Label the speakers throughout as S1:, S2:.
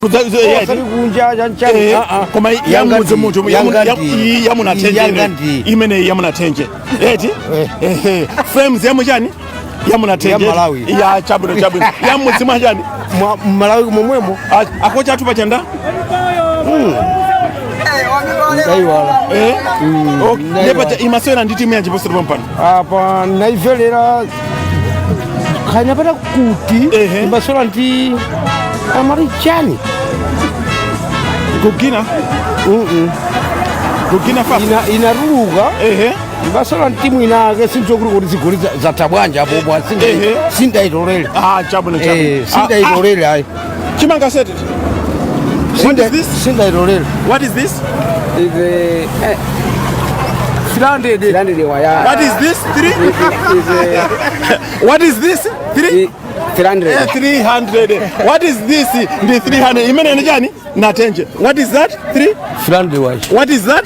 S1: Osati kunja chanchani.
S2: Koma yamudzi munthu yamunathenje.
S1: Yanga ndi
S2: Imeneyi yamunathenje eti? Ehe, Flames yamuchani? Yamunathenje.
S1: Ya Malawi.
S2: Ya, chabwino, chabwino. Yamudzi mwachani?
S1: Malawi momwemo.
S2: Akocha athu pachanda.
S1: Ndaiwala.
S2: Eh, okay. Ndiye pacha imasewera ndi timu yanji posachedwa pompano?
S1: Apa naimvelera kanyapata kuti imasewera ndi amati chani?
S2: Kugina Kugina Faso.
S1: Inatuluka. Imasewera ndi timu inake, sinzokuti kuti zigoli zatha bwanji apopo. Sindaitolere.
S2: Ah, chabwino, chabwino.
S1: Sindaitolere ayi.
S2: Chimanga sete. What is this?
S1: Sindaitolere.
S2: What is this?
S3: Is
S1: 300.
S3: 300 waya.
S2: What is this? Three?
S3: Is
S2: What is this? Three?
S3: 300.
S2: 300. What is this? Ndi 300. Imene ni chani? Natenje. What is that? Three?
S1: 300 wachi.
S2: What is that?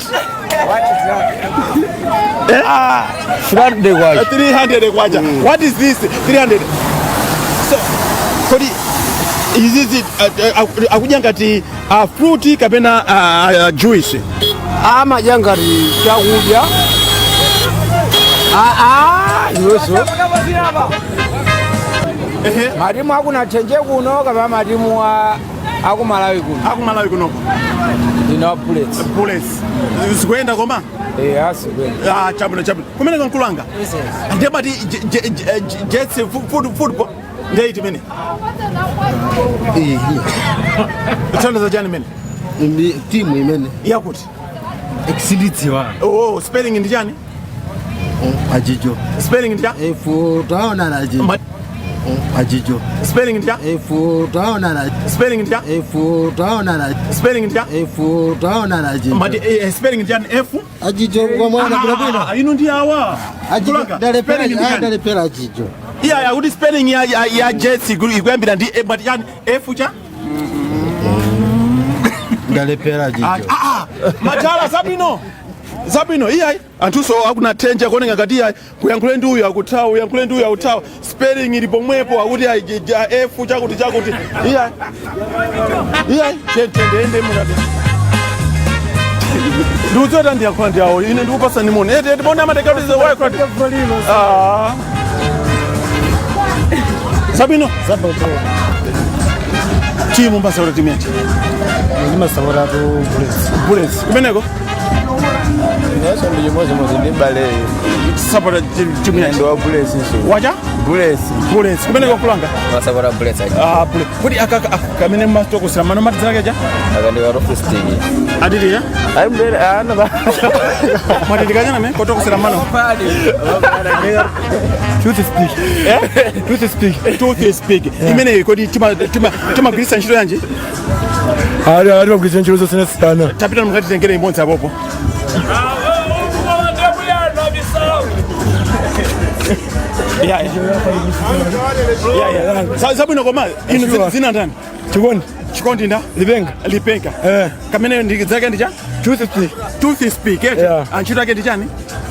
S1: 300 wachi.
S2: 300 kwacha. What is this? 300. So, kodi izizi akudya ngati fruit kapena juice?
S1: Amadya ngati chakudya. Aa, iwenso.
S3: Matimu akunathenje kuno kapena matimu akumalawi kuno?
S2: Akumalawi kunoko.
S3: Ndina Bullets.
S2: Bullets. Zikuyenda koma?
S3: Eh, asikwenda.
S2: Ah, chabwino, chabwino. Kumene kankulanga. Ndiye bati Jets football ndiye iti mene? Thandiza chani mene?
S4: Ndi timu imene.
S2: Yakuti?
S4: Sindidziwa.
S2: Oh, spelling ndi chani?
S4: Ajijo.
S2: Spelling ndi chani?
S4: F taona na ajijo. Ajijo.
S2: Spelling ndi chani?
S4: F taona na.
S2: Spelling ndi chani?
S4: F taona na.
S2: Spelling ndi chani?
S4: F taona na ajijo.
S2: Mati spelling ndi chani? F?
S4: Ajijo kwa mwana bwino bwino.
S2: Ah, inu ndi awa.
S4: Ajijo
S2: Kulanga,
S4: ndalepera.
S2: spelling ndi chani?
S4: Ndalepera ajijo.
S2: Iya, yakuti spelling ya Jets ikuyambira ndi mati chani? F cha?
S4: Ndalepera ajijo.
S2: Ah, ah, matala zabwino. Zabwino iyayi, anthuso akunatenja kuoneka ngati iyayi, kuyankhule ndi uyu akuthawa, uyankhule ndi uyu akuthawa. Spelling ili pomwepo, akuti ayi, F chakuti chakuti. Iyayi, iyayi, tendende mukati ndikudziwa ndiyankhula ndi awo. Ine ndikupasa nimoni eti eti bona amatekatize wayikhulati. Ah, zabwino. Timu mbasawula, timu yachi?
S5: Ndimasapota Bullets.
S2: Bullets. Kumeneko?
S6: Neso ndi chimodzimodzi ndi bale.
S2: Sapota timu yachi?
S6: Ndi wa Bullets nso.
S2: Wacha?
S6: Bullets.
S2: Bullets. Kumeneko kulanga?
S7: Masapota Bullets aja.
S2: Ah, Bullets. Kuti aka kamene mastokosera mano matidzalake cha?
S7: Akandiwa toothpick.
S2: Aditi ya?
S6: Ayi, mbere ana ba.
S2: Mwatitikanyana me kotokosera mano.
S5: Toothpick.
S2: Eh?
S5: Toothpick.
S2: Toothpick. Imeneyi kodi timagwiritsa ntchito yanji?
S5: Ali ali bagwiritsa ntchito zosiyanasiyana.
S2: Tapita mukatitengere imodzi apopo. Ya. Zabwino koma inu zina ndani?
S5: Chikondi.
S2: Chikondi nda?
S5: Lipenga.
S2: Lipenga.
S5: Eh.
S2: Kamene ndi zake ndi cha?
S5: Toothpick.
S2: Toothpick. Eh?
S5: Yeah.
S2: Antchito ake ndi chani?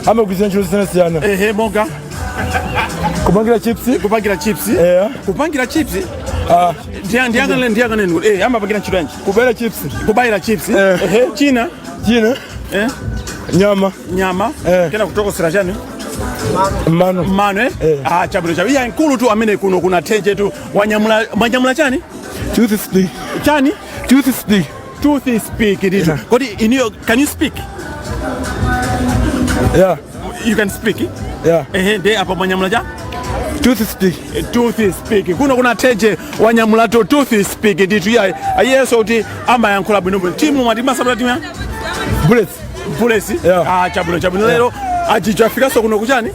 S5: Amagwiritsa ntchito zosiyanasiyana.
S2: Ehe, monga?
S5: Kupangira chips.
S2: Kupangira chips.
S5: Yeah.
S2: Kupangira chips.
S5: Ah.
S2: Ndiyang'aneni, ndiyang'aneni. Eh, amapangira ntchito yanji?
S5: Kubaira chips.
S2: Kubayira chips.
S5: Eh.
S2: Ehe, china?
S5: China.
S2: Eh?
S5: Nyama.
S2: Nyama.
S5: Eh.
S2: Kena kutokosera chani?
S5: Mano.
S2: Mano, eh?
S5: Eh.
S2: Ah, chabwino, chabwino. Iya, nkulu tu amene kuno kuna thenje tu wanyamula, mwanyamula chani?
S5: Toothpick.
S2: Chani?
S5: Toothpick.
S2: Toothpick nditu. Kodi iniyo, can you speak?
S5: Yeah.
S2: You can speak?
S5: Yeah.
S2: Ehe, ndiye apa mwanyamula cha?
S5: Toothpick.
S2: Toothpick. Kuno kuna thenje wanyamula to toothpick nditu. Iya, ayeso kuti amayankhula bwinobwino. Timu mwati masabula timu ya?
S5: Bullets.
S2: Bullets.
S5: Yeah.
S2: Ah, chabwino, chabwino. Lero ajijo afikanso kuno kuchani?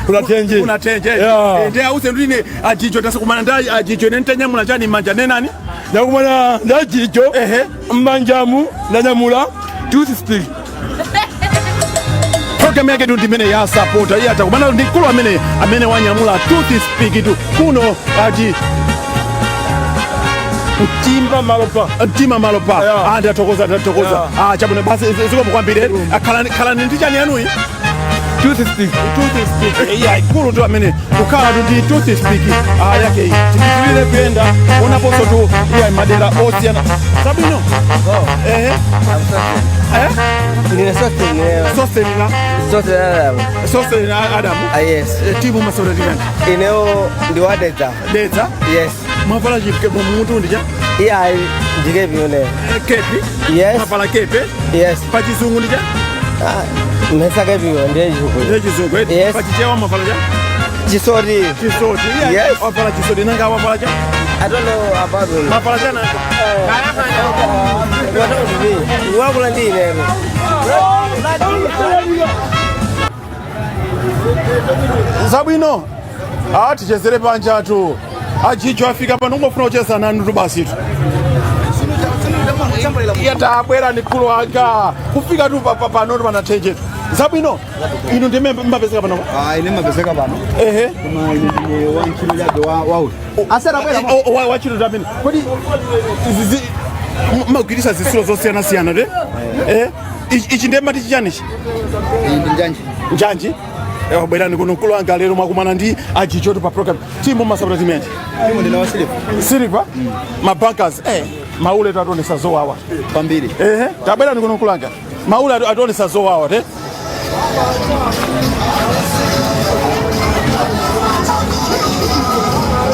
S5: Kuna thenje.
S2: Kuna thenje.
S5: Yeah.
S2: Eh, ndiye auze ndine ajijo tasakumana ndi ajijo ine ntanyamula chani manja nenani?
S5: Ndakumana ndi ajijo.
S2: Ehe.
S5: Mmanjamu ndanyamula toothpick.
S2: Program yake tu ndimene ya sapota. Iye atakumana ndi mkulu amene wanyamula toothpick tu kuno ati
S5: Mtima malopa.
S2: Mtima malopa.
S5: Yeah.
S2: Ah, ndathokoza, ndathokoza.
S5: Yeah.
S2: Ah, chabwino basi, zikomo kwambiri. Khalani, khalani ndi chani yanuyi?
S5: Toothpick.
S2: Toothpick. Iya, ikulu tu amene kukhala tu ndi toothpick yake iyi. Tipitirire kuyenda onaponso tu iya madera osiyana. Zabwino. Ehe. Eh?
S7: Ndine Sosten leo.
S2: Sosten na
S7: Sosten Adam.
S2: Sosten Adam.
S7: Ah, yes.
S2: Timu masewera timu
S7: Ineyo ndi wadedza.
S2: Dedza.
S7: Yes.
S2: Mwavala chikepo mutu ndija?
S7: Iya, ndikepi yone.
S2: Kepi?
S7: Yes.
S2: Mwavala kepe?
S7: Yes.
S2: Pachizungu ndija?
S7: Ah, mhesa kepiyo ndiye chizungu.
S2: Ndiye chizungu.
S7: Yes.
S2: Pachichewa mwavala cha?
S7: Chisoti.
S2: Chisoti.
S7: Yes.
S2: Wavala chisoti nanga wavala cha?
S7: I don't know about it.
S2: Mwavala cha nanga?
S7: Wakula ndi ineyo.
S2: Zabwino. Tichezere panja tu. Ajijo afika pano ungofuna kucheza nanu tu basi tu. Iye tabwera ni khulu anga. Kufika tu pano tu panathenjetu. Zabwino. Inu ndime mmapezeka pano.
S4: Ine mapezeka pano.
S2: Ehe.
S4: Koma ine ndine wantchito chabe wauli. Asera bwera.
S2: Wachito tamene. Kodi magwirisa zitsulo zosiyana siyana te? Eh? Ichi ndiye mati chichani ichi?
S4: Ndi njanji.
S2: Njanji? Bwerani kuno mkulu wanga lero mwakumana ndi ajijo tu pa program. Timu masabata timenji.
S4: Timu ndine wa Silver.
S2: Silver? Mabankers. Maule tatonesa zowawa.
S4: Pambiri.
S2: Ehe. Tabwerani kuno mkulu wanga. Maule atonesa zowawa te.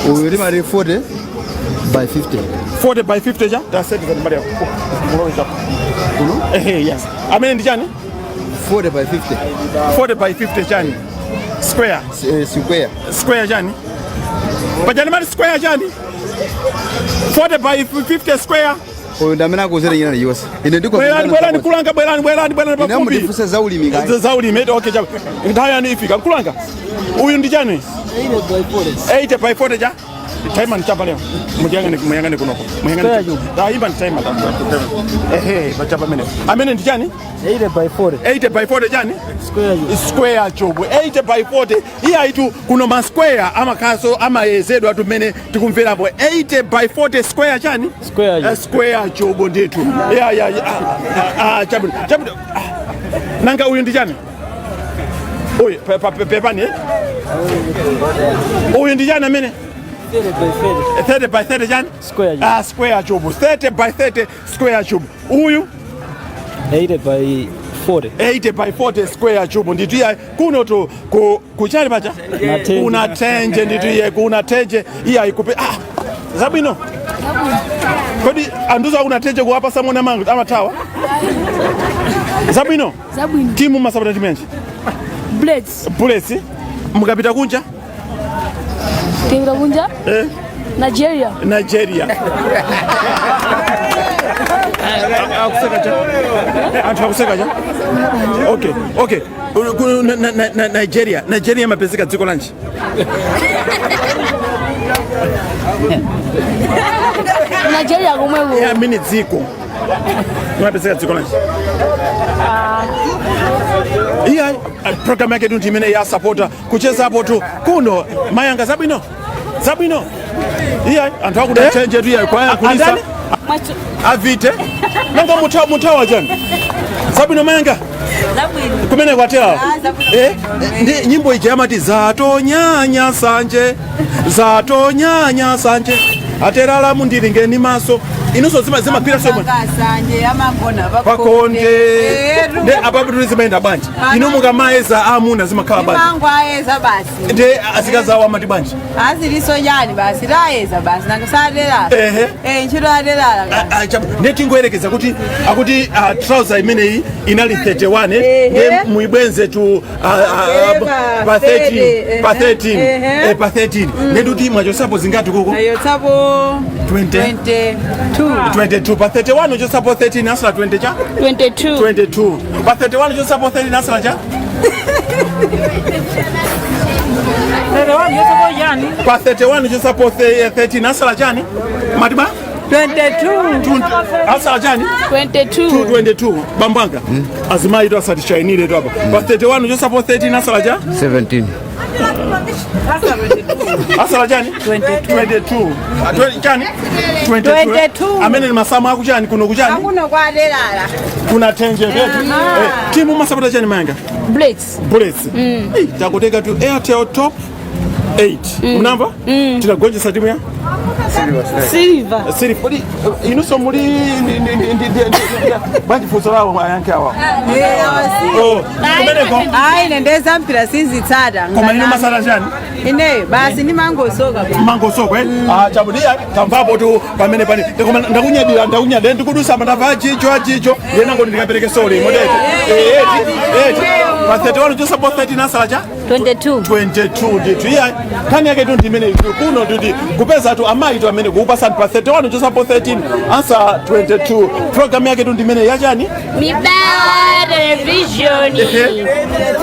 S4: Uyu limali 40 by 50.
S2: 40 by 50 cha? Taseti za mbali yako. Muloweza.
S4: Kuno?
S2: Ehe, yes. Amene ndi chani?
S4: 40 by 50.
S2: 40 by 50 chani? Square.
S4: Square.
S2: Square chani? Pachani mali square chani? 40 by 50 square.
S4: Uyu ndamene akuzere nyina yonse. Ine ndiko.
S2: Bwerani, bwerani kulanga, bwerani, bwerani, bwerani
S4: Ine
S2: pafupi.
S4: mundifunse za ulimi kaya.
S2: Za ulimi, okay chabe. Nthawi yanu ifika. Nkulanga. Uyu ndi chani? 80 by 40 cha? Timer ndichapa leo. Muyangane kunoko. Muyangane. Imba ndi timer. Ehe, pachapa amene. Amene ndi chani?
S7: 80 by 40.
S2: 80 by 40 chani? Square cube. 80 by 40. Iye aitu kuno ma square amakhaso amayezedwa atu mmene tikumverapo. 80 by 40 square chani?
S7: Square cube.
S2: Square cube ndithu. Yeah. Chabwino. Chabwino. Nanga uyu ndi chani? Uyu pepani eh? Uyu ndi chani amene?
S7: 30 by 30.
S2: 30 by 30 chani?
S7: Square cube.
S2: Square cube. 30 by 30 square cube. Uyu
S7: 80 by 40.
S2: 80 by 40 square cube ndithu iye kuno tu kuchali pacha kuna tenje ndithu iye kuna tenje iye ayikupe zabwino. Kodi anduza kuna tenje kuwapa samona amathawa. Zabwino.
S8: Zabwino.
S2: Timu masabata timenji.
S8: Bullets.
S2: Bullets. Mukapita kunja?
S8: Tipita kunja? Nigeria.
S2: Nigeria. Akuseka cha? Anthu akuseka cha? Okay, okay. Nigeria, Nigeria mapezeka dziko lanji.
S8: Nigeria komweko.
S2: Yeah, mini dziko. Mapezeka dziko lanji. Iya, program yake tu imene ya supporter kucheza hapo tu kuno mayanga zabwino. Zabwino. Iya, anthu akuda change tu iya kwa kulisa. Avite. Nanga mutawa chani. Zabwino mayanga.
S9: Zabwino.
S2: Kumene kwatera. Ndi nyimbo ija amati zatonyanya sanje. Zatonyanya sanje. Aterala mundilingeni maso. Inunso zimagwira somwe.
S9: Sanje amagona
S2: Pakonde. Ndi apapo zimayenda bwanji. Inu mukamayeza amuna zimakhala bwanji.
S9: Mangu ayeza basi.
S2: Ndi azikazawo amati bwanji.
S9: Aziliso jani basi tayeza basi nangasaterala.
S2: Ehe.
S9: Ntchito aterala.
S2: Ndi tingoyerekeza kuti akuti trouser imeneyi inali 31 ndi muibwenze tu pa 13 pa 13 pa 13 ndi kuti mwachosapo zingati kuko?
S9: Ayosapo
S2: 20
S9: 22.
S2: 22 pa 31 uchosapo 13 asala 20 cha?
S8: 22.
S2: 22 pa 31 uchosapo 13 asala cha? 31 pa 31 uchosapo 13 asala chani? Matiba?
S9: 22.
S2: Asala chani?
S8: 22.
S2: 22. Bambanga. Azimayi tu asatishainire tu apa. Pa 31 uchosapo 13 asala cha?
S1: 17.
S2: Asala chani? 22. Ah, 20 chani? 22.
S9: 22.
S2: Amene ni masamu aku chani kuno kuchani?
S9: Akuno kwadelala.
S2: Kuna tenje vetu. Timu masapota chani manga?
S8: Bullets.
S2: Bullets. Eh, takuteka tu Airtel top 8. Unamva? Tinagonjesa timu ya
S8: Silver.
S2: Siri kodi inuso muli bwanji funso lawo ayanke awa. Oh, kumeneko
S9: Ayi nendeza mpira sinzitsata.
S2: koma inu masala chani?
S9: Ineyo basi nimangosoka.
S2: Mangosoka eh? Ah, chabudia tamvapo tu pamene pani koma ndakunyadira ndakunyadira ndikudusa mandava achicho achicho yenango ndikapereke soli modete eh eh pa 31 chosapo 13 asala cha
S8: 22.
S2: 22 ndithu iya nkhani yake tu ndimene itu kuno nditi kupeza tu amayi tu amene kuupasani pa 31 chosapo 13 ansa 22 program yake tu ndimene yachani.
S8: Mibawa Television.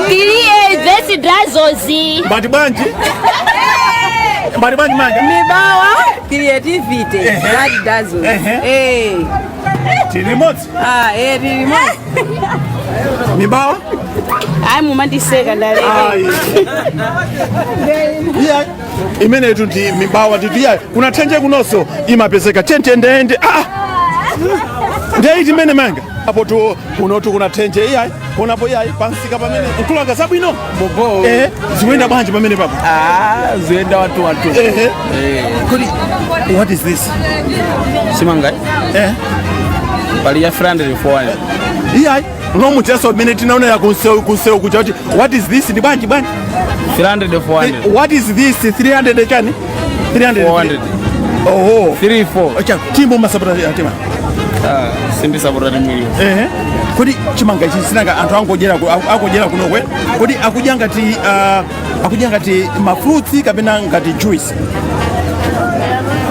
S8: Three vesi drazozi.
S2: Mbati bwanji mbati bwanji manga
S9: Mibawa creativity that does.
S2: Ehe.
S9: Eh.
S2: Tili limodzi.
S9: Ah, eh tili limodzi.
S2: Mibawa.
S8: Ayi mumandiseka ndaleka.
S2: Ayi. Iya imenetu ndi mibawa ndithu iya kuna thenje kunonso imapezeka tentendende ah ndeiti imene manga apo tu kunotu kuna thenje iyayi kunapo iyayi pansika pamene mkulanga zabwino
S6: Bobo.
S2: eh zikuyenda bwanji pamene papo.
S6: Ah, ziyenda watu watu.
S2: Ehe. Kodi what is this?
S6: Chimanga.
S2: Eh.
S6: Pali ya 300 400.
S2: Iyayi unomudziyaso mmene tinaonera kunseu kunseu kuja kuti what is this ndi bwanji bwanji
S6: 300 400.
S2: What is this 300 chani? 300
S6: 400.
S2: Oho.
S6: 3 4.
S2: Cha timbo masapota atima.
S6: Ah, sindisapota timwili.
S2: Ehe. Kodi chimanga ichi sinanga anthu angodyera akudyera kuno kwe? Kodi akudya ngati akudya ngati ma fruits kapena ngati juice?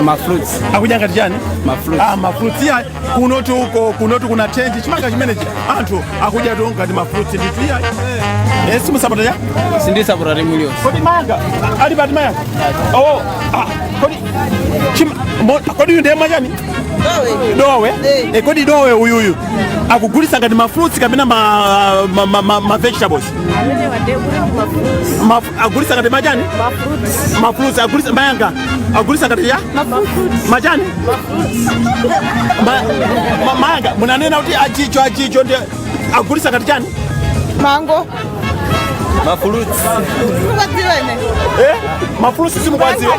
S6: Ma fruits.
S2: Akudya ngati chani?
S6: Ma fruits.
S2: Ah, ma fruits ya kunotu uko kunotu kuna thenji chimanga chimenechi anthu akudya tu ngati ma fruits ndithu iya. Eh, simusapota cha?
S6: Sindisapota timwili.
S2: Kodi manga ali pati manga? Oh, ah, kodi kodi uyu ndiye mwachani? Dowe. Eh, kodi dowe uyuyu akugulisa ngati ma fruits kapena ma vegetables? Agulisa ngati machani? Ma fruits agulisa mayanga agulisa ngati ya? Machani? Mayanga munanena kuti achicho achicho ndi agulisa ngati chani?
S9: Mango.
S6: Ma fruits.
S2: Eh? Ma fruits simukwadziwa.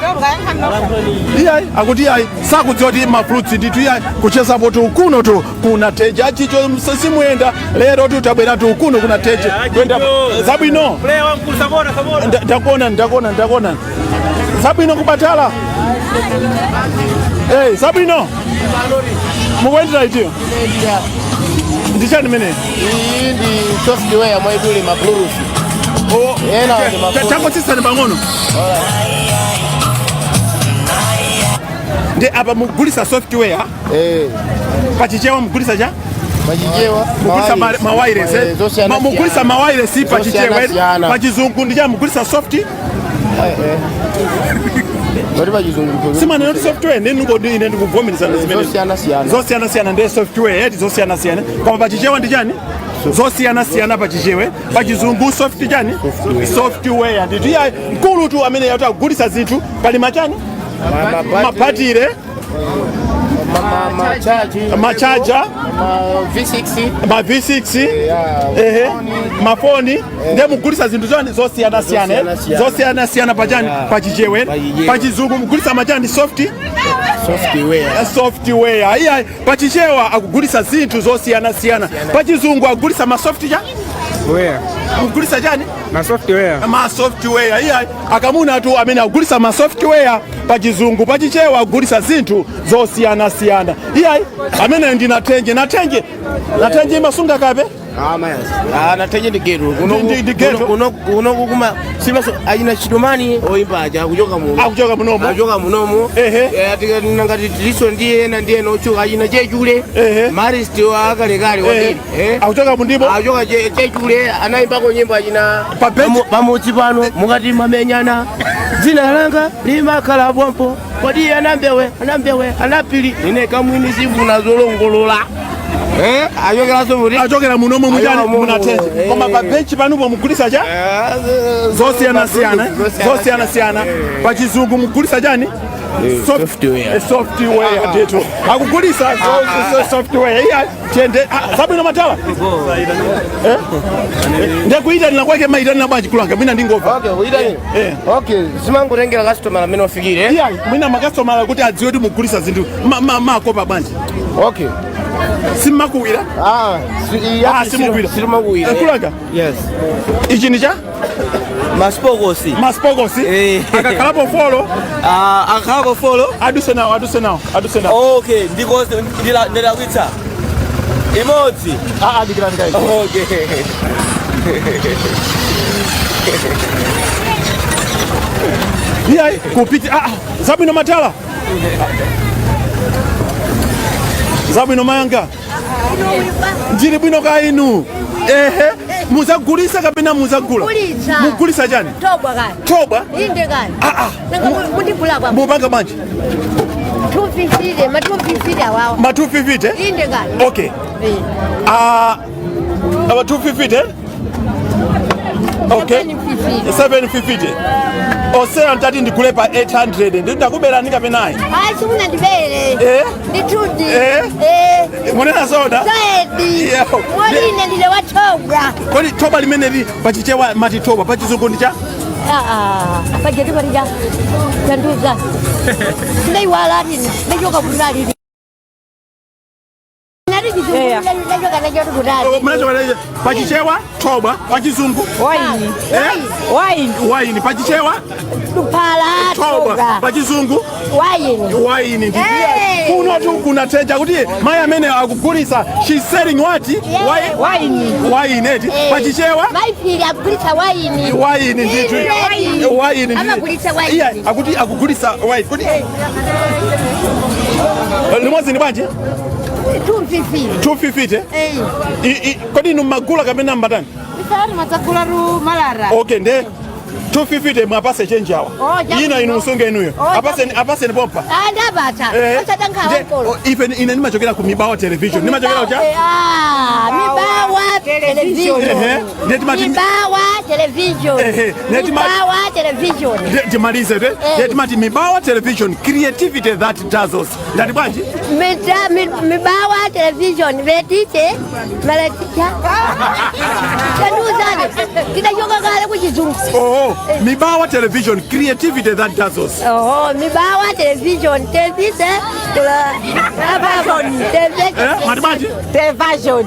S2: Iyayi akuti iyayi sakudziwa kuti ma fruits ndithu iyayi kuchezapo tu kuno tu kuna teje achicho simuyenda lero tu tabwera tu kuno kuna teje kwenda zabwino. Ndakuona ndakuona ndakuona zabwino kubatala. Eh, zabwino mukuendera itiyo ndichani mene?
S1: Iyi ndi software mwaidule ma bluetooth.
S2: Oh,
S1: Ena ndi ma
S2: tangotsitsani pang'ono. Ndi apa mugulisa software.
S1: Eh.
S2: Pachichewa mugulisa cha?
S1: Pachichewa
S2: mugulisa ma wireless eh? Mugulisa ma wireless pachichewa. Pachizungu ndi cha mugulisa soft.
S1: Kodi pachizungu
S2: Simanena kuti software ndi ndingodi ine ndikuvomerezana zimene.
S1: Zosiyana-siyana.
S2: Zosiyana-siyana ndi software eti zosiyana-siyana. Koma pachichewa ndi chani? Zosiyana-siyana pachichewa. Pachizungu soft chani? Software ndithu iya mkulu tu amene yati akugulisa zinthu pali machani? Mabatire. Machaja.
S1: Ma V6.
S2: Ma V6. Ehe. Mafoni. Ndiye mugulisa zinthu zoni zosiyana-siyana. Zosiyana-siyana pachani? Pachichewa. Pachizungu mugulisa machani soft?
S1: Software.
S2: Software. Iya pachichewa akugulisa zinthu zosiyana-siyana. Pachizungu akugulisa ma soft cha?
S3: Where?
S2: Mugulisa chani?
S3: Ma software.
S2: Ma software. Iya akamuna tu amene akugulisa ma software pachizungu pachichewa akugulisa zinthu zosiyana-siyana. Iya amene ndi nathenje nathenje. Nathenje imasunga kape?
S1: Ah, mayasi. Ah, nathenje ndi ghetto.
S2: Ndi ghetto.
S1: Kuno kuma simaso ayina chidomani oimba aja kuchoka muno.
S2: Akuchoka munomo.
S1: Akuchoka munomo.
S2: Ehe.
S1: Eh, atika nangati liso ndiye na ndiye nochuka ayina chechule.
S2: Ehe.
S1: Marist wa kale kale
S2: Ehe.
S1: wabiri. Eh.
S2: Akuchoka mundipo.
S1: Akuchoka chechule anaimbako nyimbo ayina
S2: Pa bench.
S1: pamudzi pano mukati mamenyana. Dzina langa limakhala pompo. Kodi anambewe anambewe anapili ine kamwini sifuna zolongolola. Eh, achokeranso kuti
S2: Achokera munomo muchani?
S1: Achoka muno,
S2: Munathenje. Koma pa benchi panupo mugulisa cha zosiyana-siyana, zosiyana-siyana. Pachizungu mugulisa chani?
S1: Software.
S2: Software ndithu akugulisa software. Iya, tiyende. Ah, zabwino matala. Eh? Ndekuitanira kwake maitanira bwanji kulanga mwina ndingova?
S1: Okay, kuitani. Okay, zimangotengera customer amene wafikire.
S2: Iya, mwina makastomala kuti adziwe kuti mugulisa zinthu makopa bwanji?
S1: Okay.
S2: Simmakuwira?
S1: Ah,
S2: Ah, simukuwira.
S1: Simakuwira.
S2: Kulanga.
S7: Yes.
S2: Ichi ni cha
S7: Masipokosi.
S2: Masipokosi. Akakhalapo four?
S7: Ah, akakhalapo four.
S2: Aduse nawo, aduse nawo, aduse nawo.
S7: Okay, ndiko ndilakwitsa. Imodzi.
S2: Ah, ah, dikirani kai.
S7: Okay.
S2: Iya, kupiti. Ah, ah, zabwino matala. Zabwino mayanga. Ndili bwino ka inu? Ehe, muzagulisa kapena muzagula?
S10: Mugulisa.
S2: Mugulisa chani?
S10: Tobwa kani.
S2: Tobwa?
S10: Inde kani.
S2: Ah, ah.
S10: Nanga mundigula kwa
S2: Mupanga bwanji?
S10: 250, ma 250 awawa.
S2: Ma 250?
S10: Inde kani.
S2: Okay. Ah, aba 250, eh? Okay.
S10: 750.
S2: 750. Osera ntati ndigule pa 800, ndi ndakuberani kapena ayi?
S10: Ayi, simunandibere.
S2: Eh?
S10: Ndithudi.
S2: Eh?
S10: Eh.
S2: Munena zoona?
S10: Zedi.
S2: Yeah.
S10: Moline ndile wathobwa.
S2: Kodi thoba limeneli pachichewa mati thoba, pachizungu ndi cha?
S10: Ah ah. Pajeti parija. Tanduza. Ndaiwala tini. Ndachoka kutali. Nati chizungu ndachoka nacho kutali.
S2: Mnacho pachichewa thoba, pachizungu?
S9: Waini.
S2: Eh?
S9: Waini.
S2: Waini pachichewa?
S10: Luphala
S2: Thoba
S10: thobwa.
S2: pachizungu?
S10: Waini.
S2: Waini.
S10: Hey.
S2: Kuno tu kunatenja kuti mayi amene akugulisa, she's selling what?
S10: Yeah.
S9: Waini.
S2: Waini eti.
S10: Eh.
S2: Pachichewa?
S10: Maipiri akugulitsa waini.
S2: Waini ndithu.
S10: Waini.
S2: Waini ndithu.
S10: Amagulitsa waini.
S2: Iya, akuti akugulisa waini kuti limodzi ndi bwanji?
S10: 250.
S2: 250.
S10: Eh.
S2: Kodi inu mmagula kapena mbatani?
S9: Ifani matsakula ru malara.
S2: Okay, nde 250 mwapase change awa.
S10: Oh, jabu.
S2: Ina inu usunge inuyo.
S10: Oh,
S2: Apaseni, apaseni pompa.
S10: Ah, ndapatsa.
S2: Eh.
S10: Osadandaula
S2: Nde,
S10: nkolo.
S2: oh, ife ine ndimachokera ku Mibawa Television. Ndimachokera kucha?
S10: Ah, Mibawa Television.
S2: Ehe, ndiye
S10: Mibawa Television.
S2: Ehe, ndiye
S10: Mibawa Television.
S2: Timalize te. Ndiye timati Mibawa Television, creativity that dazzles. Ndati bwanji?
S10: Mibawa Television vetite maleticha tanduzane tidachoka kale kuchizungu.
S2: Oh, Mibawa Television, creativity that dazzles.
S10: Oh, Mibawa Television tevise tula
S2: Eh, mati bwanji?
S9: Television.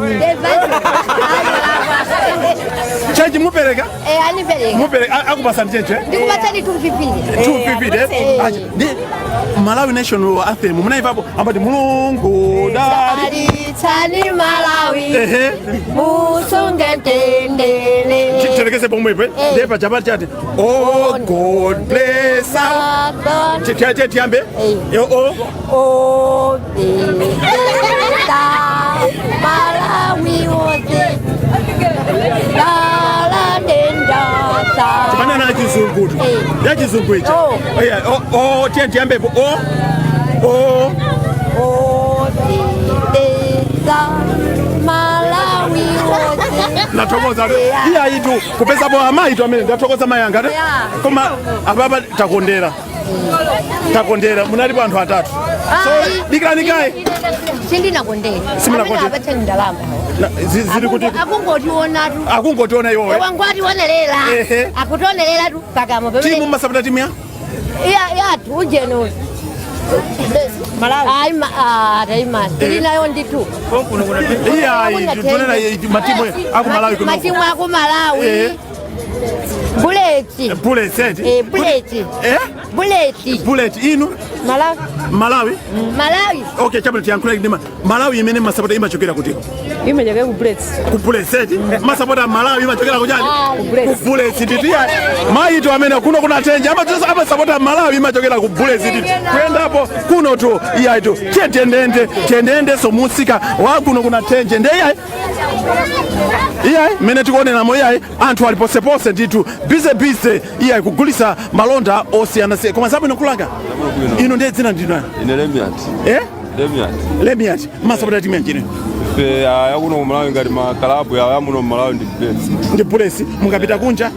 S2: Change mupereka?
S10: Eh, anipereka.
S2: Mupereka, akupasani change, eh?
S10: Ndikupatsani 250.
S2: 250, eh? Acha, ndi Malawi national anthem munaivapo ambati Mulungu dali
S10: Dalitsani Malawi.
S2: Ehe.
S10: Musunge mtendere.
S2: Tilekeze pomwepo, eh? Ndiye pachapati chati oh God bless our tiyambe. Oh.
S10: Oh, Malawi wose. La denda sa.
S2: Tipanana chizungu tu. Ya chizungu ichi.
S10: Oh.
S2: Yeah, oh, oh, tiye tiyambepo. Oh. Oh.
S10: Oh, denda Malawi wose.
S2: Ndathokoza. Iya, itu kupezapo amayi tu amene ndathokoza mayi anga.
S10: Yeah.
S2: Koma apapa takondera. Takondera munalipo anthu atatu. So dikirani kaye.
S10: Sindinakondera.
S2: Simunakondera.
S10: Amene apatseni ndalama.
S2: Zili kuti
S10: Akungotionatu.
S2: Akungotiona iwowe.
S10: Wangwationerera.
S2: Ehe.
S10: Akutionerera tu pakamo pamene.
S2: Timu masapota timu ya?
S10: Iya, yathu ujeno. Malawi. Ayi ma ah taima. Tili nayo ndithu.
S2: Iya, tunena matimu aku Malawi kuno.
S10: Matimu aku Malawi. Bullet.
S2: Bullet eti.
S10: Eh, Bullet.
S2: Eh?
S10: Bullet.
S2: Bullet inu?
S10: Malawi.
S2: Malawi?
S10: Malawi.
S2: Okay, chabwino tiyankhule ndima. Malawi imene masapota imachokera kuti?
S9: Imachokera ku Bullets.
S2: Ku Bullets eti? Masapota Malawi imachokera kuchani?
S9: Ku Bullets.
S2: Ku Bullets ndithu ya. Mayi tu amene kuno kunatenja amasapota Malawi imachokera ku Bullets ndithu. Kuyendapo kuno tu iya itu. Tiye tiyendende, tiyendende so musika wa kuno kunatenje nde iya. Iyayi mmene tikuoneramo iyayi anthu ali posepose ndithu busy busy iyayi kugulisa malonda osiyanasiyana. Koma zabwino kulanga. Inu ndiye dzina ndinu yani?
S11: Ine Lemiat.
S2: Eh?
S11: Lemiat.
S2: Lemiat masapota timu yanji?
S11: Ife yakuno kumalawi ngati makalabu yawo yamuno mmalawi ndi Bullets.
S2: Ndi Bullets. Mukapita kunja?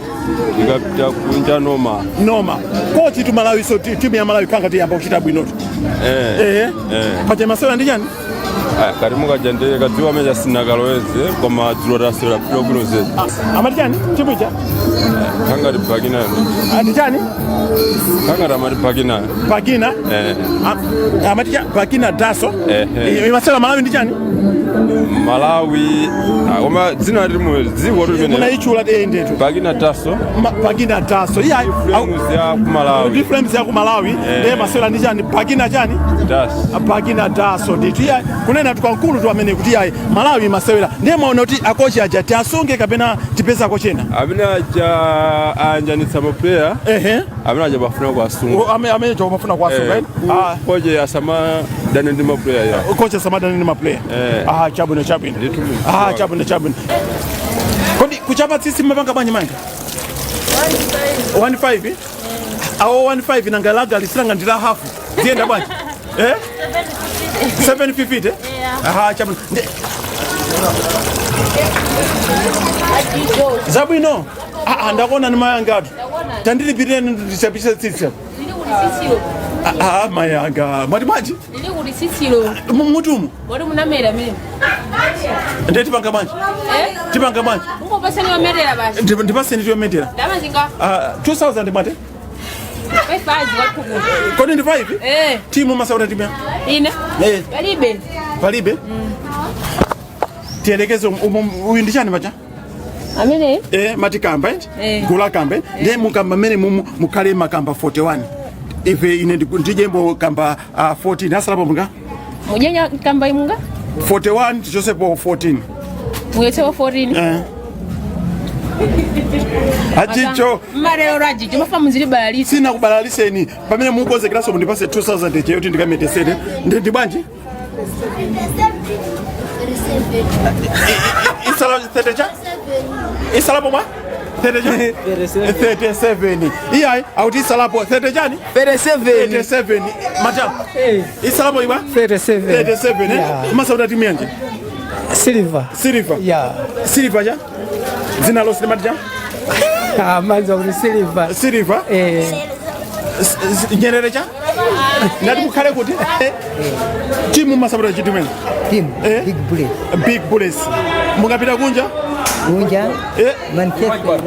S11: Ikapita kunja, Noma.
S2: Noma. Kochi tu Malawi, so timu ya Malawi kanga tiyamba kuchita bwinotu.
S11: Eh.
S2: Eh.
S11: Eh.
S2: Paja masewera ndi chani?
S11: Ah, kati mukaja ndi kadziwa mecha sinakaloweze, koma dzulo tasewera bwino zedi.
S2: Amati chani timu ija?
S11: Kangati Bakina.
S2: Ati chani?
S11: Kangati amati Bakina.
S2: Bakina.
S11: Eh.
S2: Amati cha Bakina Daso.
S11: Eh, eh.
S2: Imasewera Malawi ndi chani?
S11: Malawi, ah, koma dzina lilimu dziko limene
S2: Munaichula ndetu.
S11: Bakina Taso.
S2: Bakina Daso, iya.
S11: Flames ya ku Malawi.
S2: Ndi Flames ya ku Malawi.
S11: Eh.
S2: Ndiye masewera ndi chani? Bakina chani?
S11: Daso.
S2: Bakina Daso ndithu. Iya, kunena tukankulu tu amene kuti iyayi, Malawi masewera ndiye mwaona kuti akochi aja tiasunge kapena tipeza akochena?
S11: Amene aja ayanjanitsa maplayer.
S2: Ehe.
S11: Amene aja bafuna kuwasunga.
S2: Amene aja bafuna kuwasunga.
S11: Eh,
S2: Ah.
S11: Koje asamadane ndi maplayer ya.
S2: Kocha asamadane ndi maplayer.
S11: Eh.
S2: Ah, chabwino, chabwino. Ah, chabwino, chabwino. Kodi kuchapa tsitsi mmapanga bwanji manga? 15 awo, 15 nanga laga lisilanga ndila hafu ziyenda bwanji? Eh, 750, eh? Aha, chabwino. Zabwino. Ah, ah, ndakuona ni mayanga atu. Tandilipireni ndichapise tsitsi apa. Ah, ah, mayanga mwati bwanji?
S8: Ndili kuti sisilo.
S2: Mutumu.
S8: Wali munamera mene.
S2: Ndiye tipanga bwanji?
S8: Eh?
S2: Tipanga bwanji?
S8: Ungopasani wamerera basi.
S2: Ndipaseni tiyometera.
S8: Ndamazinga.
S2: Ah, 2000 mwate?
S8: 5 wakuku.
S2: Kodi ndi 5?
S8: Eh.
S2: Timu masaura timu ya?
S8: Ine.
S2: Eh.
S8: Palibe.
S2: Palibe. Tiyelekeze uyu ndi chani pacha?
S8: Amene?
S2: Eh, mati kamba, eh?
S8: Eh.
S2: Gula kamba, eh? Ndiye mukamba mmene mumu mukhale makamba 41, ife ine ndijembo kamba 14, asalapo munga?
S8: Mujenya kamba imunga?
S2: 41 tichosepo 14.
S8: Muyetsewo 14.
S2: Eh. Achicho.
S8: Mmarero rajicho mafa muzili balalisa.
S2: Sina kubalaliseni pamene mukonzekeraso mundipase 2000 cheyo kuti ndikametesere ndi bwanji? Isala 30 cha isalapo mwa 30 cha 37. Iyayi, auti isalapo 30 chani?
S3: 37.
S2: 37 mata isalapo iwa?
S3: 37.
S2: 37, eh?
S3: Yeah.
S2: Masauta timu yanji?
S3: Silver.
S2: Silver.
S3: Yeah.
S2: Silver cha dzina lonse limati cha?
S3: Ah, manza kuti Silver.
S2: Silver.
S3: Eh.
S2: Nyerere cha ndati mukhale kuti timu masapota chitimene?
S12: Team.
S2: Eh?
S12: Big Bullets.
S2: Big Bullets. Mukapita kunja?
S12: Kunja.
S2: Eh?
S12: Manchester United.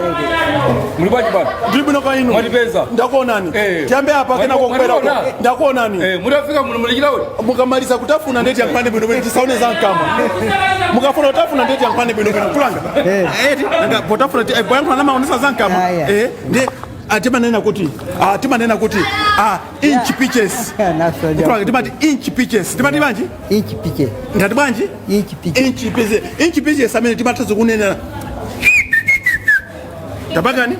S5: Muli bwanji bwana?
S2: Ndili bwino kwa inu.
S5: Mwatipeza.
S2: Ndakuonani.
S5: Eh.
S2: Tiyambe apa kena kokwera.
S5: Mwationa?
S2: Ndakuonani.
S5: Eh, mutafika muno mulichira kuti?
S2: Mukamaliza kutafuna ndeti yankhulani bwino bwino, tisaone za mkamwa. Mukafuna kutafuna ndeti yankhulani bwino bwino kulanga. Eti nanga potafuna poyankhula namaonesa za mkamwa.
S12: Aya.
S2: Eh, ndi timanena kuti inch pitches. Kulanga timati inch pitches. Timati bwanji?
S12: Inch pitches.
S2: Ndati bwanji?
S12: Inch pitches.
S2: Inch pitches. Inch pitches amene timatha kunena. Tabakani?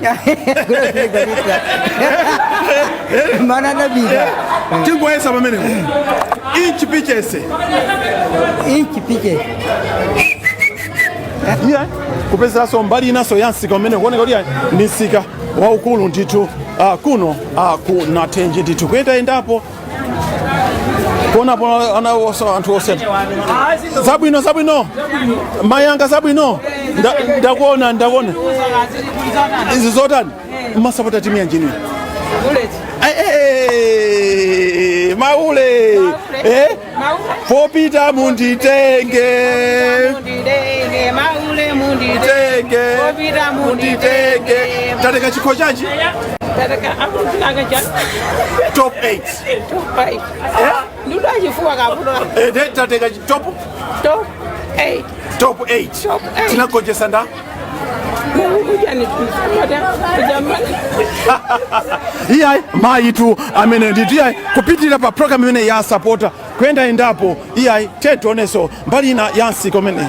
S12: Mana nabida.
S2: Tingoyesa pamene. Inch pitches.
S12: Inch pitches.
S2: Yeah. Kupezeranso mbali inaso ya msika umene kuoneka kuti ndi msika waukulu ndithu, kuno ku Nathenje ndithu, kuyendayendapo kuonapo ana anthu oseta. Zabwino, zabwino mayanga, zabwino. Ndakuona, ndakuona. Izi zotani? Masapota timu yanjini? Maule, eh? Popita munditenge. Munditenge. Munditenge. Tateka chikho chanji? Top 8. Eh, tateka top top 8. Tinagonjesa nda iyayi mayitu amene ndithu. Iyayi, kupitirira pa program imene ya sapota kuyendayendapo, iyayi, tetionenso mbali ina ya msika umene.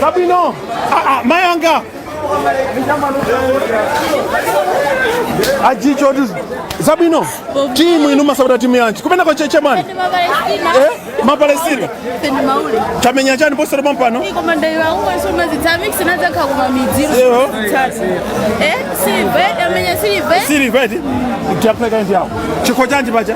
S2: Zabwino. Ah, ah, mayanga. Ajicho tu zabwino. Timu inu masapota timu yanji kumeneko chechemani eh? Mapalestina tamenya chani posera pampano. Silver eti tiyapheka ndi yawo chikho chanji pacha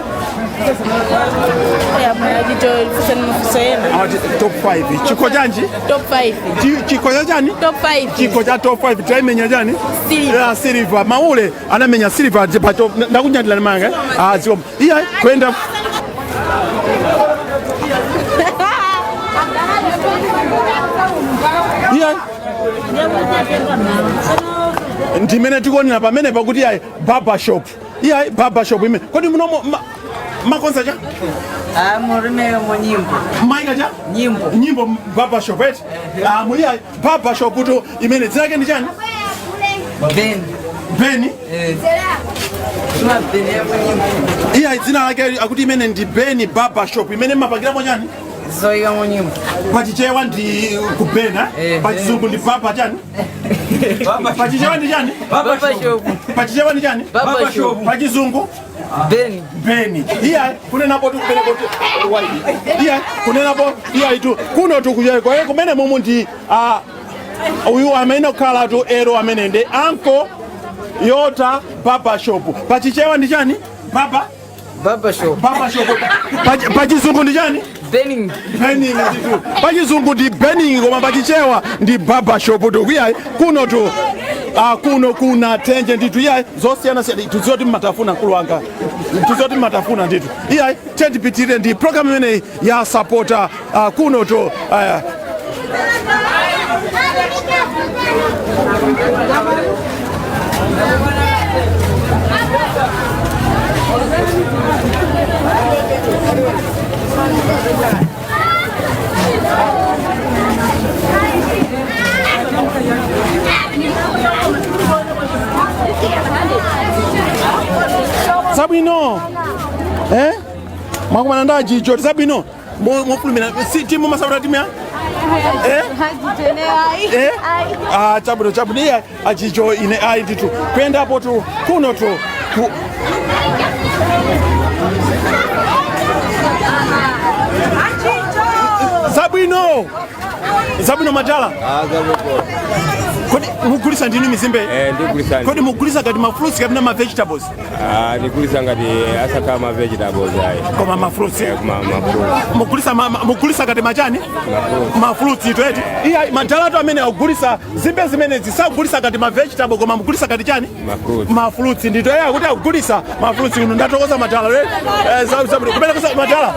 S2: Amati top 5 chikho chanji
S8: Top 5.
S2: Chikho cha chani
S8: Top 5.
S2: Chikho cha top 5 taimenya chani?
S8: Silver.
S2: Yeah, silver. Maule anamenya silver pacho ndakunyadila ni manga. Ah, zio. Iya kwenda. Iya ndimene tikuonera pamene pakuti ayi barber shop. Iya barber shop imene. Kodi munomo makonza cha?
S12: Ah, murume mu nyimbo.
S2: Maika cha?
S12: Nyimbo.
S2: Nyimbo barber shop eti. Ah, muliya barber shop to imene dzina lake ndi chani?
S12: Ben.
S2: Beni?
S12: Eh. Tuma Ben ya mu nyimbo.
S2: Iya dzina lake akuti imene ndi Beni barber shop imene mapangiramo chani?
S12: Zoiga mu nyimbo.
S2: Pachichewa ndi kubena,
S12: Eh,
S2: pachizungu ndi barber chani? Pachichewa ndi chani?
S12: Barber shop.
S2: Pachichewa ndi chani?
S12: Barber shop.
S2: Pachizungu?
S12: Ben.
S2: Beni. Iya kunenapo tu kumeneko tu iya kunenapo iya itu kuno tu kuyeko kumene mumu ndi uyu amene okhala tu ero amene ndi anko Yota barber shop. Pachichewa ndi chani? Barber?
S12: Barber shop.
S2: Barber shop. Pachizungu ndi chani?
S12: Benning.
S2: Benning nditu. Pachizungu ndi benning koma pachichewa ndi barber shop tu. Iya kuno tu kuno kuna tenje nditu iya zosiyana siyana tuziwa ti matafuna mkulu wanga. Tuziwa ti matafuna nditu. Iya tendipitire ndi program imeneyi ya supporter kuno tu Sabwino eh mwakumana ndi ajicho sabwino mofulumira si timu masapota timu ya eh eh ah chabwino chabwino iya ajicho ine ayi nditu kuyendapo tu kuno tu Zabwino zabwino madala. Kodi mugulisa ndinu mizimbe?
S11: Ndigulisa.
S2: Kodi mugulisa ngati ma fruits kapena ma vegetables?
S11: Ndigulisa ngati asakhala ma vegetables ayi.
S2: Koma ma fruits.
S11: Ma fruits.
S2: Mugulisa mugulisa ngati machani? Ma fruits ito eti. Iya madala tu amene akugulisa zimbe zimenezi sakugulisa ngati ma vegetable koma mugulisa ngati chani?
S11: Ma fruits.
S2: Ma fruits ndito iya kuti akugulisa ma fruits kuno ndatokoza madala. Zabwino kumene kusa madala.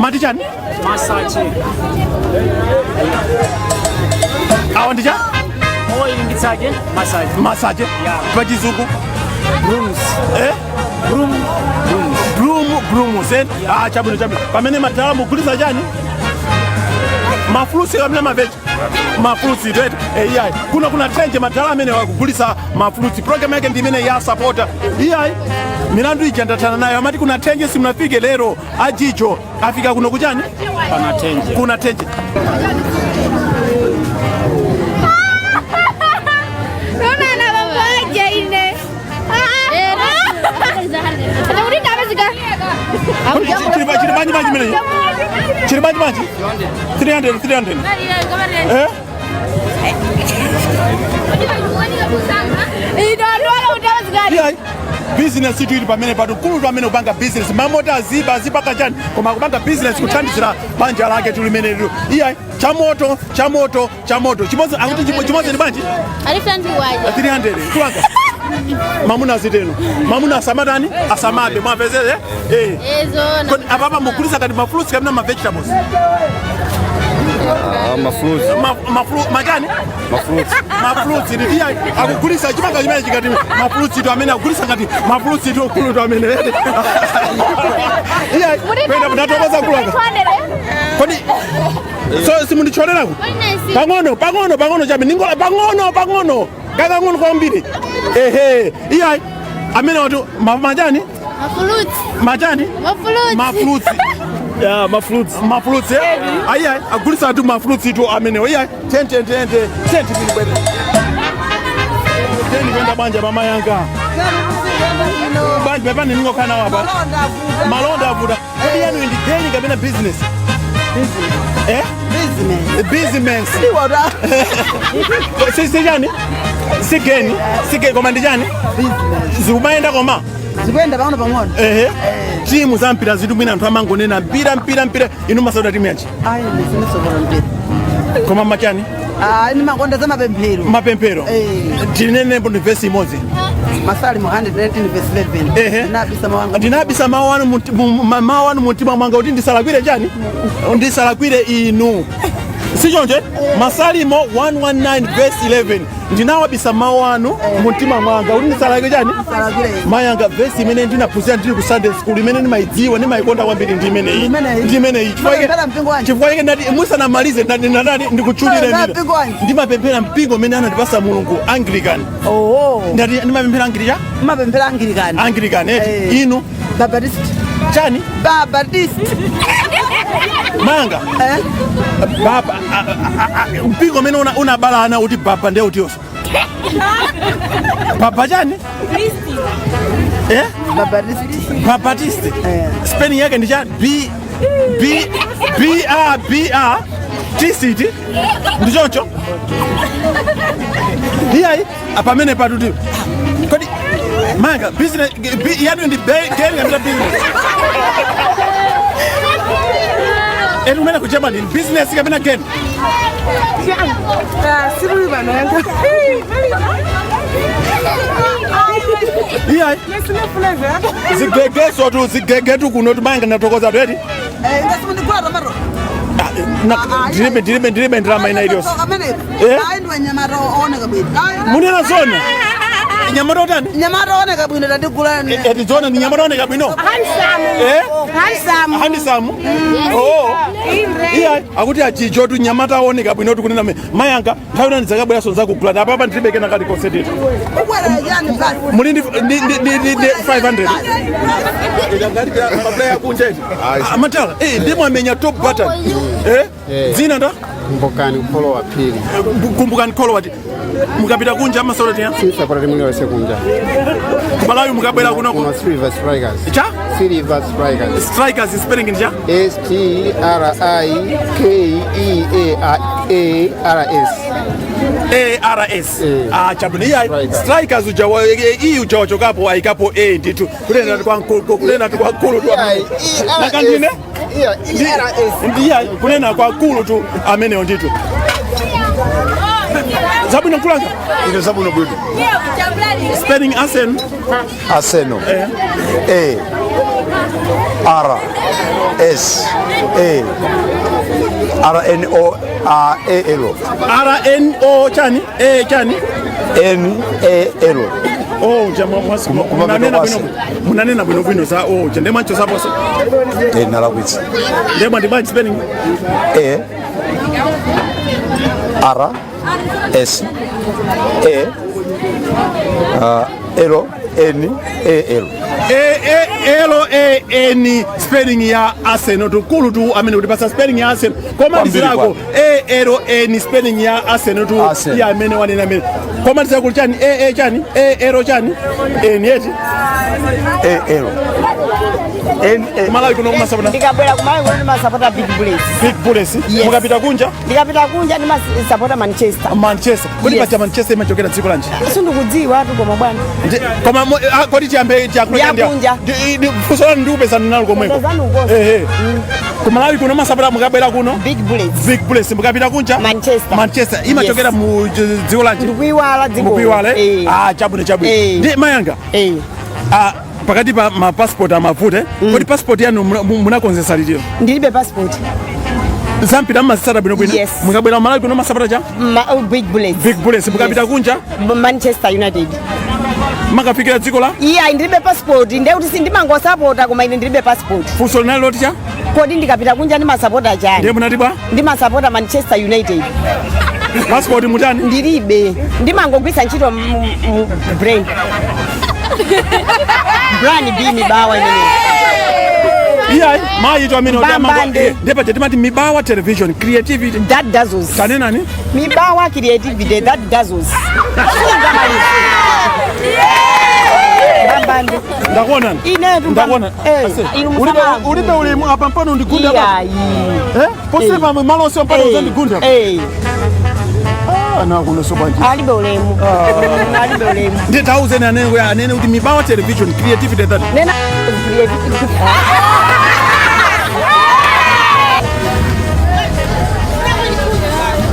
S2: Mati chani?
S13: Masache.
S2: Awa ndi cha?
S13: Oyingitsaje? Masache.
S2: Masache?
S13: Yeah.
S2: Pachizungu?
S13: Brooms.
S2: Eh?
S13: Broom. Brooms.
S2: Broom, brooms, eh? Ah, chabwino chabwino. Pamene madala mugulisa chani? Ma fruits kapena ma veg? Ma fruits ito eti. Iyayi. Kuno kuna trenje madala amene wakugulisa ma fruits. Program yake ndi imene ya supporter. Iyayi. Milandu ija ndathana nayo amati kuna tenje simunafike lero ajicho afika kuno kuchani?
S13: Pana tenje.
S2: Kuna tenje. Chiri banji banji mene? Chiri banji banji? 300 300. Eh? Iyayi. Business itu ili pamene patu kulu pamene kupanga business mamota aziba azipaka chani koma kupanga business kuthandizira banja lake tu limene lilo. Iyayi chamoto chamoto chamoto chimodzi akuti chimodzi ndi bwanji? 300 kulanga mamuna aziteno mamuna asamatani asamabe mwapezeze eh kodi apapa mugulisa kati ma fruits kapena ma vegetables?
S11: Ma fruits.
S2: Ma machani?
S11: Ma fruits.
S2: Ma fruits ndi iya akugulisa chimanga chimene chikati ma fruits tu amene akugulisa ngati ma fruits tu kulu tu amene. Iya kwenda mnatokoza kulanga. Kodi so simundicholerako? Pang'ono pang'ono pang'ono chabe ningola pang'ono pang'ono kakang'ono kwambiri. Ehe iya amene watu machani?
S8: Ma fruits.
S2: Machani?
S8: Ma fruits.
S2: Ma fruits. Ya, mafruits. Mafruits, eh? Ayi ayi, agulisa tu mafruits itu amenewo. Iyayi, ten ten ten ten ten tipili bwere. Ten kwenda banja mama yanga. Banja pepani ningokhala nawo apa. Malonda avuta. Kodi yanu ndi geni kapena business? Eh? Business. Business. Si si chani? Si geni, si geni koma ndi chani? Business. Zikumayenda koma?
S14: Zikuyenda pang'ono pang'ono.
S2: Ehe. Timu za mpira zitu mwina anthu amangonena mpira mpira mpira inu masauda timu yanji.
S14: Ayi, ndizinesokolo mpira.
S2: Koma machani?
S14: Ah, ni makonda za mapemphero.
S2: Mapemphero.
S14: Eh.
S2: Tinenepo ndi vesi imodzi.
S14: Masalimo 119 verse 11.
S2: Ehe.
S14: Ndinabisa mawu anga.
S2: Ndinabisa mawu anu mawu anu mumtima mwanga kuti ndisalakwire chani? Ndisalakwire inu. Si choncho? Masalimo 119 verse 11. Ndinawabisa mawu anu mumtima mwanga kuti ndisalakwire chani? Mayanga vesi imene ndinaphunzira ndili ku Sunday school imene ndimayidziwa ndimayikonda kwambiri ndi imeneyi. Ndi imeneyi.
S14: Mapemphera mpingo wanji?
S2: Chifukwa chake ndati musanamalize ndati ndati ndikutchulire
S14: Mapemphera
S2: ndine.
S14: mpingo wanji?
S2: Ndimapemphera mpingo umene anandipasa Mulungu Anglican.
S14: Oh.
S2: Ndati ndimapemphera Anglican?
S14: Mapemphera Anglican.
S2: Anglican eti.
S14: Eh.
S2: Inu
S14: Baptist.
S2: Chani?
S14: Baptist.
S2: Manga.
S14: Eh?
S2: Baba mpingo umene unabala ana uti baba ndiye utiyonso. Baba chani? Eh?
S14: Baptist.
S2: Baptist. Spelling yake ndi chani? B B B R B R T C T. Ndi choncho? Iyayi pamene patuti. Kodi manga business yanu ndi geni kapita business. Eni kumene ku Germany business kapena geni? Iyayi zigegeso tu zigegetu kuno tumanga natokoza tu eti.
S14: Eh, ngasimundigula tomato.
S2: Ndilibe ndilibe ndilibe ndalama ina iliyonse. Eh?
S14: Ayi ndiwe nyamata ooneka bwino.
S2: Munena zona. Nyamata utani?
S14: Nyamata ooneka bwino tadigula.
S2: Eti zona ni nyamata ooneka bwino. Eh?
S9: Handsome.
S2: Handsome. Oh. Iya, akuti achicho tu nyamata aoneka bwino tu kunena mayanga nthawi nani zakabweraso nzakugula na papa ndilibe kena kali konse
S14: Ubwera yani basi.
S2: Muli ndi ndi 500. Amatala, eh ndimo amenya top button. Eh? Dzina nda?
S4: Kumbukani kholowa phiri.
S2: Kumbukani kholowa ti. Mukapita kunja amasolo tiya?
S4: Sisapota timu iliyonse kunja.
S2: Malawi mukabwera kuno
S4: Kuno Silver Strikers.
S2: Cha?
S4: Silver Strikers.
S2: Strikers spelling ndi cha?
S4: S T R I K E A A R S.
S2: A R S. Ah, chabwino iya strikers uja iyi uja wachokapo ayikapo A ndithu kunena kwa nkulu kunena kwa nkulu tu. Nakandine? Ndiya kunena kwa nkulu tu ameneyo ndithu. Zabwino nkulanga?
S15: Ine zabwino bwino.
S2: Spelling Arsenal.
S15: Arsenal. A R S A R N O R A L.
S2: R N O chani? A chani?
S15: N A L.
S2: Oh, munanena bwino munanena bwino bwino za oh, cha ndemwa nchosaponso.
S15: Eh, nalakwitsa.
S2: Ndemwa ndi bwanji spelling?
S15: A R S A L N A L.
S2: A A L A N spelling ya Arsenal tukulu tu amene kuti pasa spelling ya Arsenal koma ndizirako A L N spelling ya Arsenal tu ya amene wanena amene koma ndizirako chani A A chani A L chani N eti
S15: A L N A
S2: Malawi kuno kumasapota
S16: Ndikabwera kumalawi kuno ndimasapota Big Bullets.
S2: Big Bullets.
S16: Yes.
S2: Mukapita kunja?
S16: Ndikapita kunja ndimasapota Manchester.
S2: Manchester. Kodi
S16: Yes.
S2: pacha Manchester imachokera dziko lanji?
S16: Sindikudziwa tu koma bwana.
S2: Koma kodi chiyambe
S16: Yakunja.
S2: Funso lanu ndikupezana nalo komweko.
S16: Kupezana ukoso.
S2: Ehe. Kumalawi kuno masapota mukabwera kuno?
S16: Big Bullets.
S2: Big Bullets mukapita kunja?
S16: Manchester.
S2: Manchester imachokera mu dziko lanji?
S16: Ndikuiwala dziko.
S2: Mukuiwala? Ah, chabwino chabwino. Ndi mayanga. Ah, pakati pa ma passport amavute. Kodi passport yanu munakonzesa liti?
S16: Ndilibe passport.
S2: Zampira mmasisata bwino bwino.
S16: Yes.
S2: Mukabwera Malawi kuno masapota cha?
S16: Big Bullets.
S2: Big Bullets mukapita kunja?
S16: Manchester United.
S2: Makafikira dziko la?
S16: Iya, ndilibe passport. Ndiye kuti sindimangosapota koma ine ndilibe passport.
S2: Funso linali loti cha?
S16: Kodi ndikapita kunja ndimasapota chani?
S2: Ndiye munati bwa?
S16: Ndimasapota Manchester United.
S2: Passport mutani?
S16: Ndilibe. Ndimangogwisa ntchito brain. Brand B mibawa imeneyi.
S2: Iyayi, mayi to amene
S16: Mbambande.
S2: Ndepaja timati Mibawa Television, creativity
S16: that dazzles.
S2: Tanenani.
S16: Mibawa, creativity that dazzles. Sunga maliza. Mbambande.
S2: Ndakuonani.
S16: Ine
S2: Ndakuona.
S16: Inu
S2: Ulibe
S16: musama.
S2: ulibe ulemu apa mpano ndigunda apa.
S16: Iyayi.
S2: Eh? Posipa malo onse mpano uzandigunda.
S16: Eh.
S2: Ah, na kuno so bwanji.
S16: Alibe ulemu. Alibe ulemu.
S2: Ndiye tauzeni anene anene kuti Mibawa Television, creativity that.
S16: Nena creativity.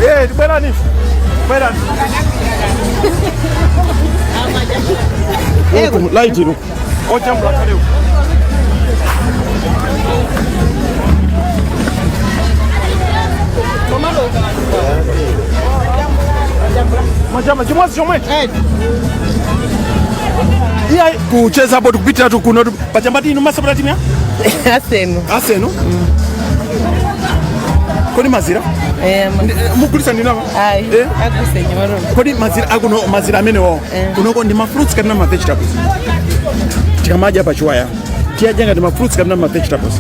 S2: Eh, bwerani. Bwerani. Uku light ino. Ojambula kale uku. Majama chimwazi chomwe. Iya kucheza hapo tukupita tu kuno pachambati ino masapota timu ya
S12: Arsenal.
S2: Arsenal. Kodi mazira? Mugulisa ndinawa?
S12: Ayi, aguse nyoro.
S2: Kodi mazira akuno mazira amene wawo kunoko ndi ma fruits kapena ma vegetables? Tikamadya pachiwaya tiyadya ngati ma fruits kapena ma vegetables?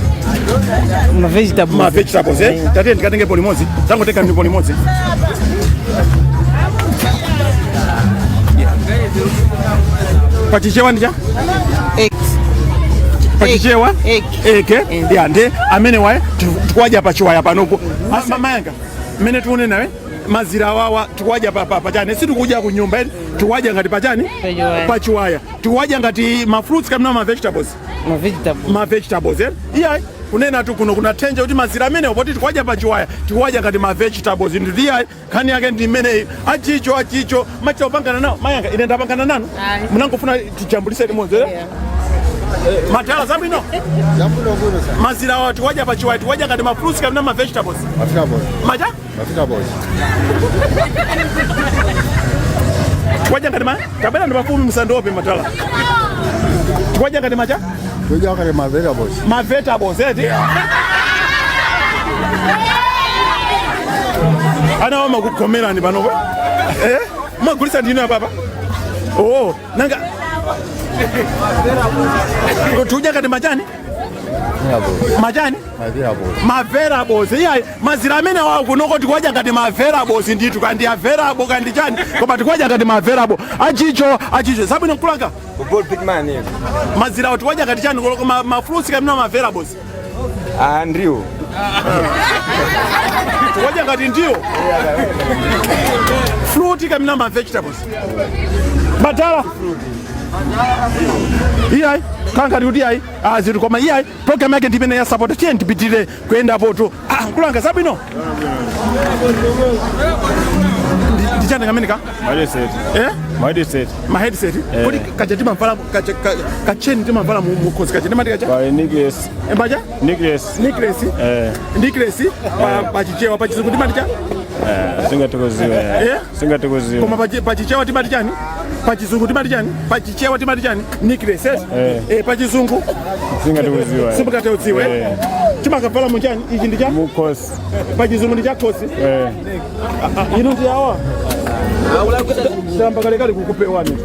S12: Ma vegetables.
S2: Ma vegetables, eh? Tatiye ndikatengepo limodzi, tangotenga ndipo limodzi. Pachichewa ndicha pachichewa eke ya nde amene waye tikuwadya pachiwaya panopo. Mayanga mmene tione nawe mazira awawa tikuwadya pachani, sitikudya ku nyumba eti tikuwadya ngati pachani
S12: Pachiwaya.
S2: pachiwaya tikuwadya ngati ma fruits kapena ma vegetables?
S12: Ma vegetables.
S2: Ma vegetables, eh? Iya kunena tu kuno kunathenja kuti mazira amene poti tikuwadya pachiwaya tikuwadya ngati ma vegetables ndi iya nkhani yake ndi imeneyi. Achicho achicho machita kupangana nawo mayanga ine ndapangana nanu munangofuna tijambulise limodzi, eh? Madala zabwino mazira awa tikuwadya pachiwaya tikuwadya ngati ma fruits kapena ma vegetables? Macha tikuwadya ngati ma kapena ndi pafupi musandope madala tikuwadya ngati macha ma vegetables eti ana wama kugomerani panopo, eh? Magulisa ndino apapa. Oh, nanga tikudya ngati machani machani ma vegetables. Iyayi mazira amene wawo kunoko tikuwadya ngati ma vegetables ndithu kandi a vegetable kandi chani koma tikuwadya ngati ma vegetable. Achicho achicho zabwino mkulanga mazira awo tikuwadya ngati chani koloko ma fruits kapena ma vegetables?
S5: Ah, ndiwo.
S2: Tikuwadya ngati ndiwo fruit kapena ma vegetables madala? Iyayi kangati kuti iyayi azitu koma iyayi program yake ndimene ya support tiye ndipitire kuyendapo ah nkulanga zabwino ndichani kamene ka
S11: Headset.
S2: Eh?
S11: Ma headset.
S2: Ma headset.
S11: Eh.
S2: Kodi kaja timamvala kaja kacheni timamvala mukhozi kaja timati kacha
S11: Pa necklace.
S2: Embaja
S11: Necklace.
S2: Necklace.
S11: Eh.
S2: Necklace pa pachichewa pachizungu timati cha
S11: Eh, singatikuziwe.
S2: Eh?
S11: Singatikuziwe.
S2: Koma pachichewa timati chani? Pachizungu timati chani? Pachichewa timati chani? Necklace, eh?
S11: Eh.
S2: Eh, pachizungu
S11: Singatikuziwe.
S2: Simukateudziwe.
S11: Eh.
S2: Timakavala muchani ichi ndi cha
S11: Mukhosi.
S2: Pachizungu ndi cha khosi.
S11: Eh.
S2: Ino ndi awa tamba kalekale kukupewani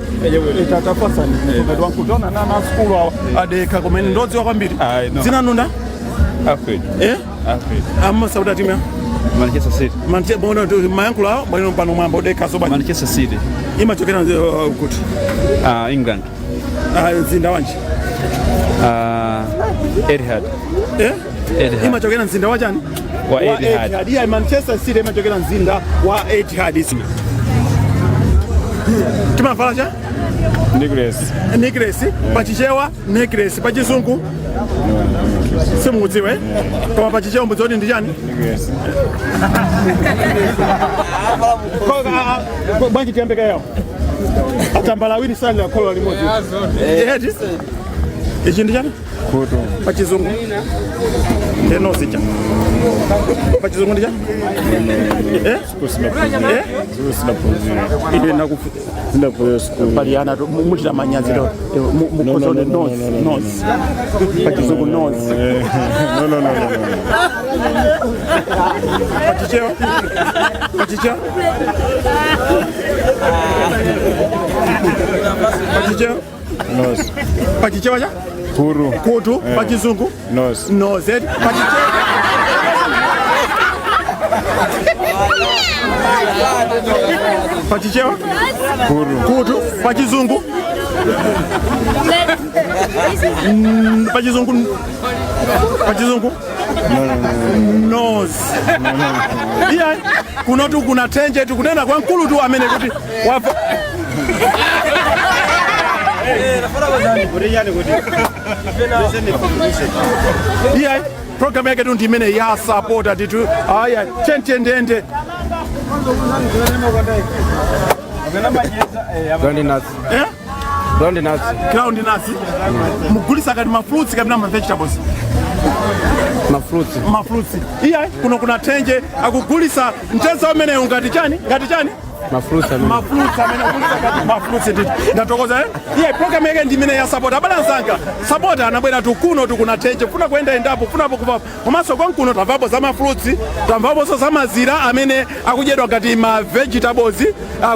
S2: tatafasani ngati wankutona na masukulu awa adekha koma ine ndodziwa kwambiri. Dzina nunda?
S5: Alfred.
S2: Eh?
S5: Alfred.
S2: Amma sauta timu ya
S5: Manchester City.
S2: Manchester bona mayankhulo awo bwino pano mwamba udekha so bwanji.
S5: Manchester City.
S2: Imachokera kuti?
S5: England.
S2: Mzinda wanji?
S5: Etihad.
S2: Eh?
S5: Etihad.
S2: Imachokera mzinda wa chani?
S5: Wa Etihad.
S2: Iya Manchester City imachokera mzinda wa Etihad. Timavala cha
S11: Necklace.
S2: Necklace pachichewa necklace pachizungu simukudziwe, koma pachichewa mbudziwa kuti ndi chani?
S11: Necklace.
S2: Bwanji tiyambeka yawo atambala awiri sali akholo limodzi eti ichi ndi chani?
S11: Kutu.
S2: Pachizungu ndenozi cha pachizungu ndi cha eh? Eh?
S11: Sinaphunzira.
S2: Ine nakufu
S11: Sinaphunzira school.
S2: Pali ana muchita manyazi to mukozone
S11: No, no, no,
S2: nose
S11: no, no, no,
S2: nose pachizungu nose.
S11: No, no, no, no, no.
S2: Pachichewa pachichewa pachichewa
S11: Nose.
S2: Pachichewa cha
S5: Khutu.
S2: Khutu.
S5: Eh.
S2: Pa chizungu?
S5: Nose.
S2: Nose. Pa Chichewa? Pa Chichewa?
S5: Khutu.
S2: Khutu. Pa chizungu? Pa chizungu? Pa chizungu? Nose. Iya, kunotu kuna tenje tu kunena kwa mkulu tu amene kuti wafa. Iya, program yake tu ndi imene ya sapota titu. Aya, tiyendeyende.
S6: Groundnuts.
S2: Eh?
S6: Groundnuts.
S2: Groundnuts. Mugulisa kati ma fruits kapena ma vegetables?
S6: Ma fruits.
S2: Ma fruits. Iya, kuno kuna tenje akugulisa mtedza umene ngati chani? Ngati chani?
S6: Ma fruits amene.
S2: Ma fruits amene akugulisa ngati ma fruits ndithu. Ndatokoza eh? Iya, program yake ndi imene ya sapota. Abale anzanga, sapota anabwera tu kuno tu kuna tenje, funa kuyenda endapo, funapo kupapo. Komanso konkuno tamvapo za ma fruits, tamvaponso za mazira amene akudyedwa ngati ma vegetables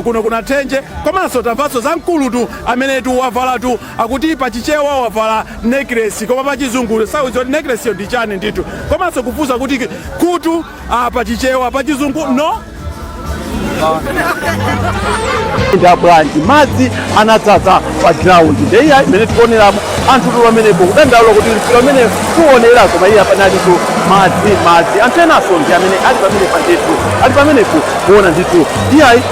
S2: kuno kuna tenje. Komanso tamvanso za mkulutu amene tu wavala tu akuti pachichewa wavala necklace, koma pachizungu saudziwa kuti necklace yo ndi chani ndithu. Komanso kufunsa kuti khutu pachichewa, pachizungu no
S17: nda bwanji madzi anadzaza pa ground. Ndeiya imene tikuoneramo anthu tu pamenepo kudandaula kuti mpira umene kuonera, koma iye panalitu madzi madzi. Anthu enaso ndi amene ali pamenepa ndithu, ali pamenepo kuona ndithu iyayi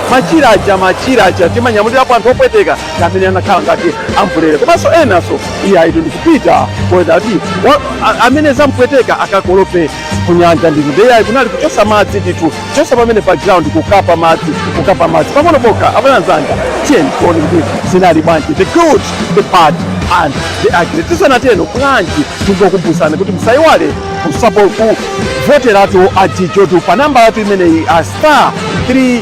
S17: machira aja timanyamulirapo anthu opweteka ndi amene anakhala ngati ambulere. Komanso enaso iyayi ndikupita kuenda kuti amene zampweteka akakolope kunyanja ndithu. Ndeiyayi kunali kuchosa madzi ndithu, kuchosa pamene pa ground, kukapa madzi, kukapa madzi pang'ono pokha. Abale anzanga, tiyeni tione kuti zinali bwanji, the good, the bad and the ugly. Tisanateno bwanji tingokumbutsani kuti musayiwale kuvoteratu ajijotu pa namba yathu imeneyi, a star 3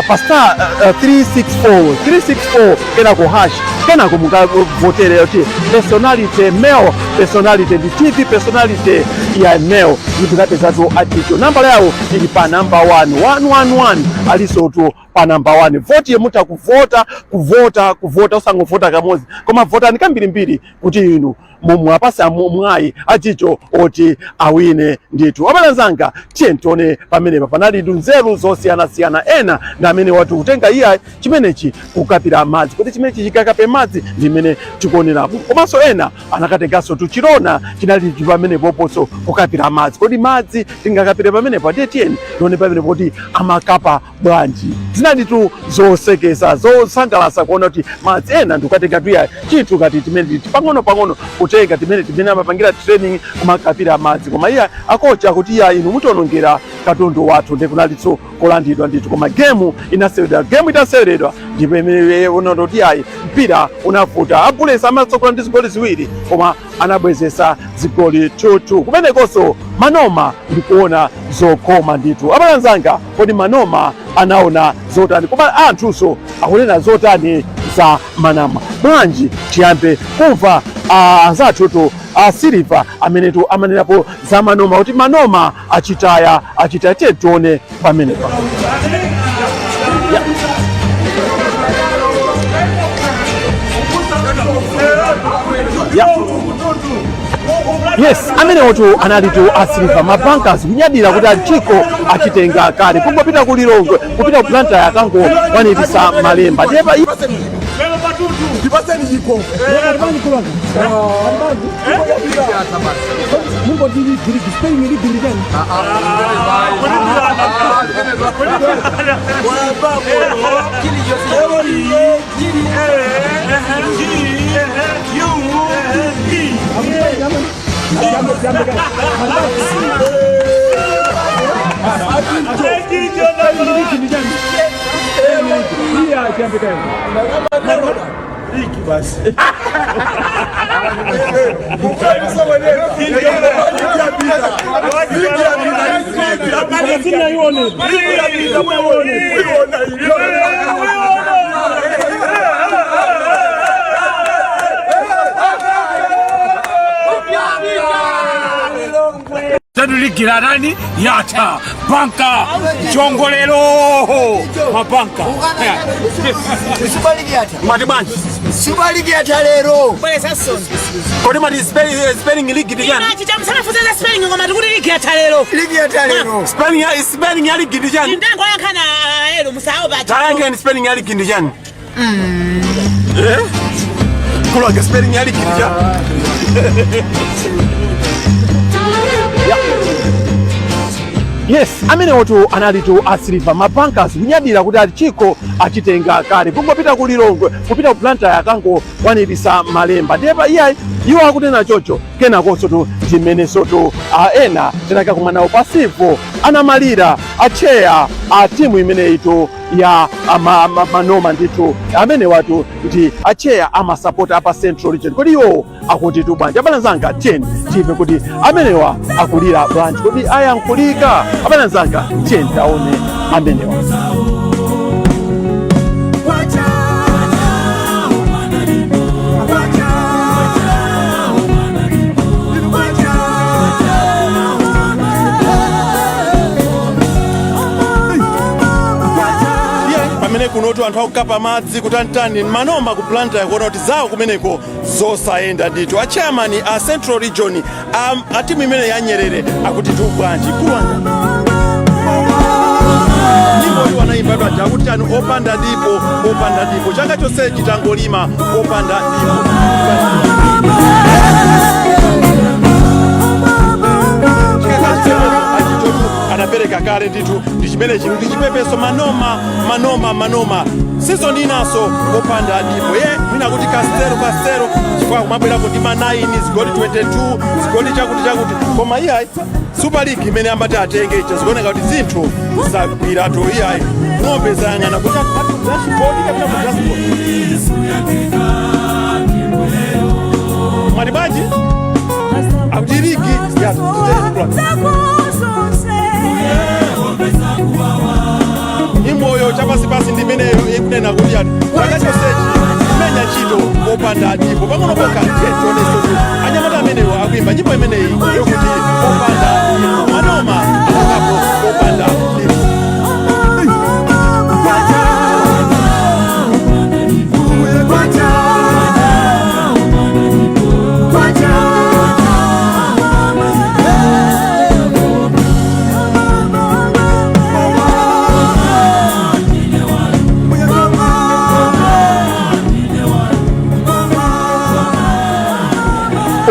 S17: pa star 364 364 kenako hash, kenako mukavotere kuti personality, male personality ndi TV personality ya male, ndikapezatu ajijo. Nambala yawo ili pa namba 1 111, alisotu pa namba 1. Voti yemutha kuvota, kuvota, kuvota, usangovota kamodzi koma votani kambirimbiri kuti inu mumwapasa mwayi ajijo oti awine ndithu. Abale anzanga, tiye tione pamenepa panali nzeru zosiyanasiyana. Ena ndi amene wati kutenga iya chimenechi kukapira madzi, kuti chimenechi chikakape madzi ndi imene tikuonerapo. Komanso ena anakatenganso tuchirona chinali pamenepoponso kukapira madzi. Kodi madzi tingakapire pamenepo? Ndiye tiyeni tione pamenepo kuti amakapa bwanji. Zinalitu zosekesa, zosangalatsa kuona kuti madzi ena ndikukatenga tuya chinthu ngati timene pang'ono pang'ono kutenga timene amapangira training kumakapira madzi, koma iya akocha kuti iya inu mutionongera katundu wathu. Ndi kunalitso kulandidwa ndithu, koma gemu inaseweredwa. Gemu itaseweredwa ndipo imene unatoti ayi mpira unavuta. Abullets amatsogola ndi zigoli 2 koma anabwezesa zigoli 2-2. Kumenekonso Manoma ndikuona zokoma ndithu. Abale anzanga, kodi Manoma anaona zotani? Koma anthunso akunena zotani za Manoma? Bwanji tiyambe kumva anzathutu a Silver amenetu amanenapo za Manoma kuti Manoma achitaya achitaya. Tiye tione pamenepa. Yeah. Yes, amenewotu analitu a Silver mabankers kunyadira kuti achiko achitenga kale, kungopita ku Lilongwe, kupita ku Blantyre akangokwanitsa malemba. Ndiye pa
S2: Tipaseni chikho.
S18: Tatuligira nani yatha banka chongolero mabanka. Mati bwanji?
S3: Super League yatha lero.
S2: Kodi mati spelling league ndi chani?
S19: Chichamusanafuza spelling, koma tikuti ligi yatha lero.
S3: Ligi yatha lero.
S2: Spelling ya league ndi chani?
S19: Ndango yankhana ero musawo pacha.
S2: Tayankheni, spelling ya league ndi chani? Eh? Kulwanga, spelling ya league ndi chani?
S17: Yes, amenewotu analitu a Silver, mabankers, kunyadira kuti ati chikho achitenga kale, kungopita ku Lilongwe, kupita ku Blantyre, akangokwanirisa malemba. Ndiye pa iyayi, iwo akunena chocho. Kenakonso tu ndimenenso tu ena tinakakumanawo pasivo anamalira acheya a timu imeneyitu ya Manoma ndithu. Amene watu ndi acheya amasapota apa Central Region. Kodi iwo akuti tu bwanji? Abale anzanga, tiyeni timve kuti amenewa akulira bwanji. Kodi ayankhulika? Abale anzanga, tiyeni taone amenewa.
S2: Pamene kunotu anthu akukapa madzi kutantani, Manoma ku Blantyre kuona kuti zawo kumeneko zosayenda ndithu. A chairman a Central Region a timu imene ya Nyerere akuti tu bwanji? Kulwanga, nyimbo iwo anayimbadwa aja akuti chani? Opanda dipo, opanda dipo, chaka chonsechi tangolima opanda dipo. Achichotu anapereka kale ndithu, ndi chimenechi ndi chipepeso. Manoma, Manoma, Manoma, season inaso opanda dipo. Ye mwina kuti Castelo, Castelo, chifukwa kumabwerako ndi ma 9 zigoli, 22 zigoli, chakuti chakuti, koma iyayi, Super League imene amati atenge icho, zikuoneka kuti zinthu zagwiratu. Iyayi, ng'ombe zayang'ana kuti dashboard kapena ku dashboard. Mwati bwanji? Akuti ligi ya nyimboyo chapasipasi ndi imeneyo ikunena kuti ati chaka chonsechi kumenya ntchito popanda dipo. Pang'ono pokha tioneso kuti anyamata amenewo akuimba nyimbo imeneyi yokuti popanda dipo. Manoma akapo popanda dipo.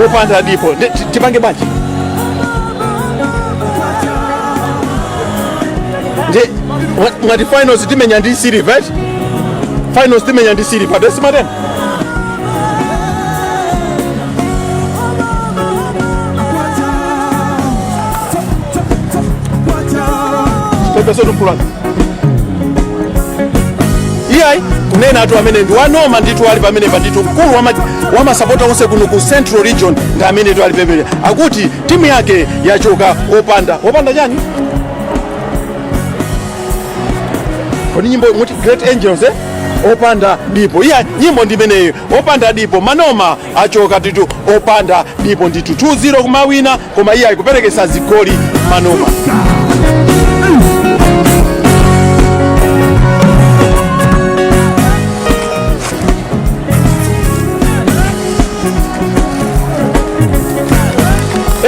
S2: Opanda dipo. Tipange bwanji? Nje mwati finals timenya ndi Silver, right? Finals timenya ndi Silver desimatena. Pepeso tumkulanga. Iyayi, kunena atu amene ndi wanoma ndithu ali pamenepa ndithu, mkulu wamasapota onse kuno ku Central Region ndi amene tu ali pemene, akuti timu yake yachoka opanda, opanda chani? Kodi nyimbo muti Great Angels, eh? Opanda dipo. Iya, nyimbo ndi imeneyo, opanda dipo. Manoma achoka ndithu opanda dipo ndithu, 2-0 kumawina, koma iye ayikuperekesa zigoli Manoma.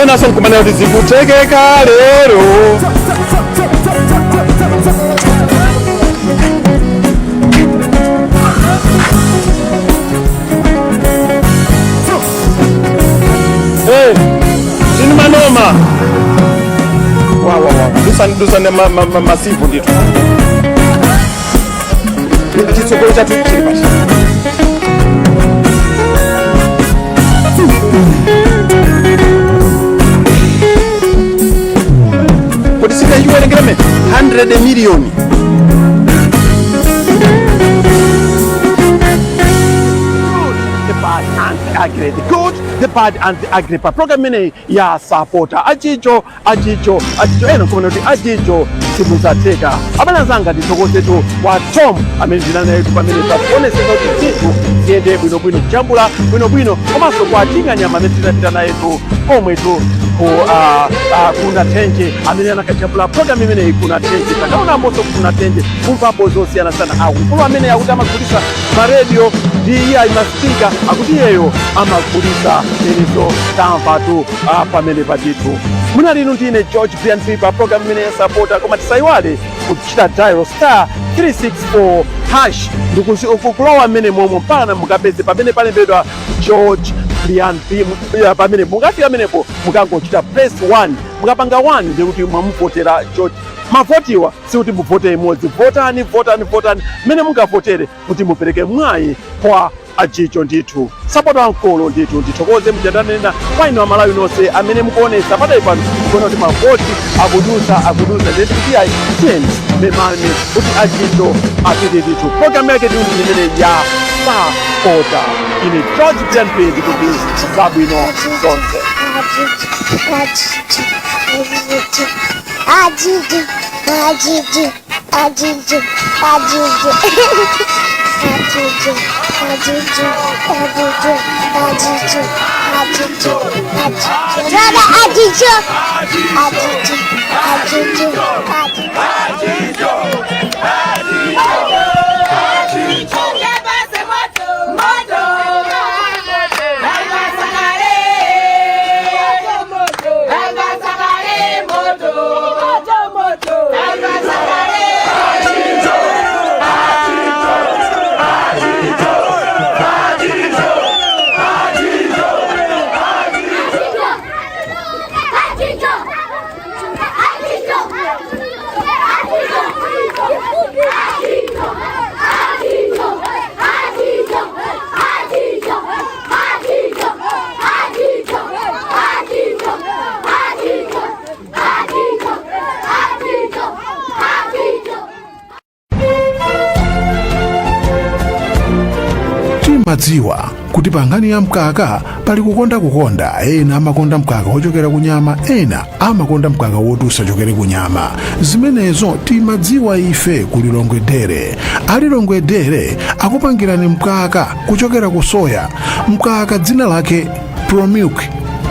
S2: Enaso nkumanena kuti zikutekeka lero. Hey, tini Manoma wa wa wa dusani dusani masivu ndithu. Chitsogolo chathu chili pasi. Kuti sikachiwerengerame 100 million. The bad and the ugly, the good
S17: The Bad and the Ugly pa program imeneyi ya Sapota. Achicho, achicho, achicho, ena nkumene kuti achicho simuzatheka. Abale anzanga, ndithokozetu kwa Tom amene ndinali naye pamene pakuonesesa kuti zinthu ziyende bwinobwino, kujambula bwinobwino, komanso kwa Tinganyama amene tinapita nayetu komwetu ku Kunathenje, amene anakajambula program imeneyi Kunathenje. Takaonamonso Kunathenje, kumvapo zosiyanasiyana. Akukulu amene akuti amagulisa maradio ndi iye ayi masipika, akuti iyeyo amagulisa ineso tamvatu pamene patithu. Munali inu ndine George Brian pa program imene yasapota, koma tisayiwale kuchita dial star 364 hash ndikulowa mmene momwe mpaka mukapeze pamene palembedwa George Brian P. Pamene mukafika pamenepo mukangochita press 1. Mukapanga 1 ndikuti mwamuvotera George. Mavotiwa sikuti muvote imodzi. Votani, votani, votani mmene mungavotere kuti mupereke mwayi kwa achicho ndithu, sapota wamkulu ndithu. Ndithokoze mjandanena kwa inu Amalawi nonse amene mukuonesa padali pano, kuona kuti mavoti akudusa, akudusa. Ndeti kuti ayi, tiyeni memane kuti achicho apite ndithu. Programu yake ndi imene ya Sapota. Ine George Brian ndikuti zabwino zonse.
S10: Ajiji, ajiji, ajiji, ajiji, ajiji, ajiji, ajiji, ajiji, ajiji, ajiji, ajiji, ajiji, ajiji, ajiji.
S20: Timadziwa kuti pa nkhani ya mkaka pali kukonda kukonda. Ena amakonda mkaka wochokera ku nyama, ena amakonda mkaka woti usachokere ku nyama. Zimenezo timadziwa ife ku Lilongwe Dairy. Alilongwe Dairy akupangirani mkaka kuchokera ku soya, mkaka dzina lake Promilk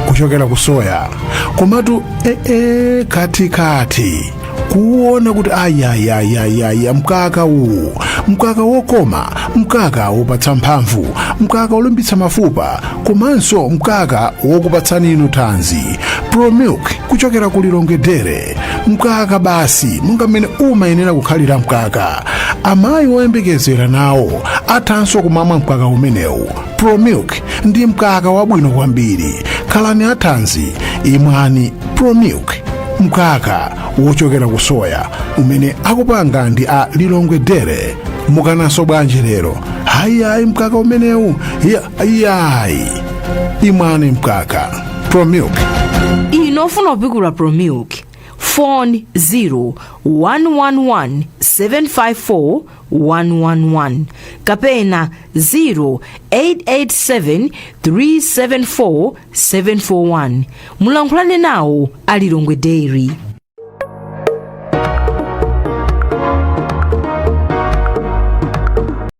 S20: kuchokera ku soya. Komatu ee, katikati kuona kuti ayayayayaya, mkaka uwu, mkaka wokoma, mkaka wopatsa mphamvu, mkaka wolimbitsa mafupa, komanso mkaka wokupatsani inu thanzi. Promilk kuchokera ku Lilongwe Dairy, mkaka basi monga mmene umayenera kukhalira mkaka. Amayi oyembekezera nawo athanso kumamwa mkaka umenewu. Promilk ndi mkaka wabwino kwambiri. Khalani athanzi, imwani Promilk, mkaka wochokera ku soya umene akupanga ndi a Lilongwe Dairy. Mukananso bwanji lero? Hayihayi, mkaka umenewu iyayi, imwani mkaka Promilk.
S21: Inu ofuna kupikula Promilk, phone 0 111 754 111 kapena 0887 374 741. Mulankhulane nawo a Lilongwe Dairy.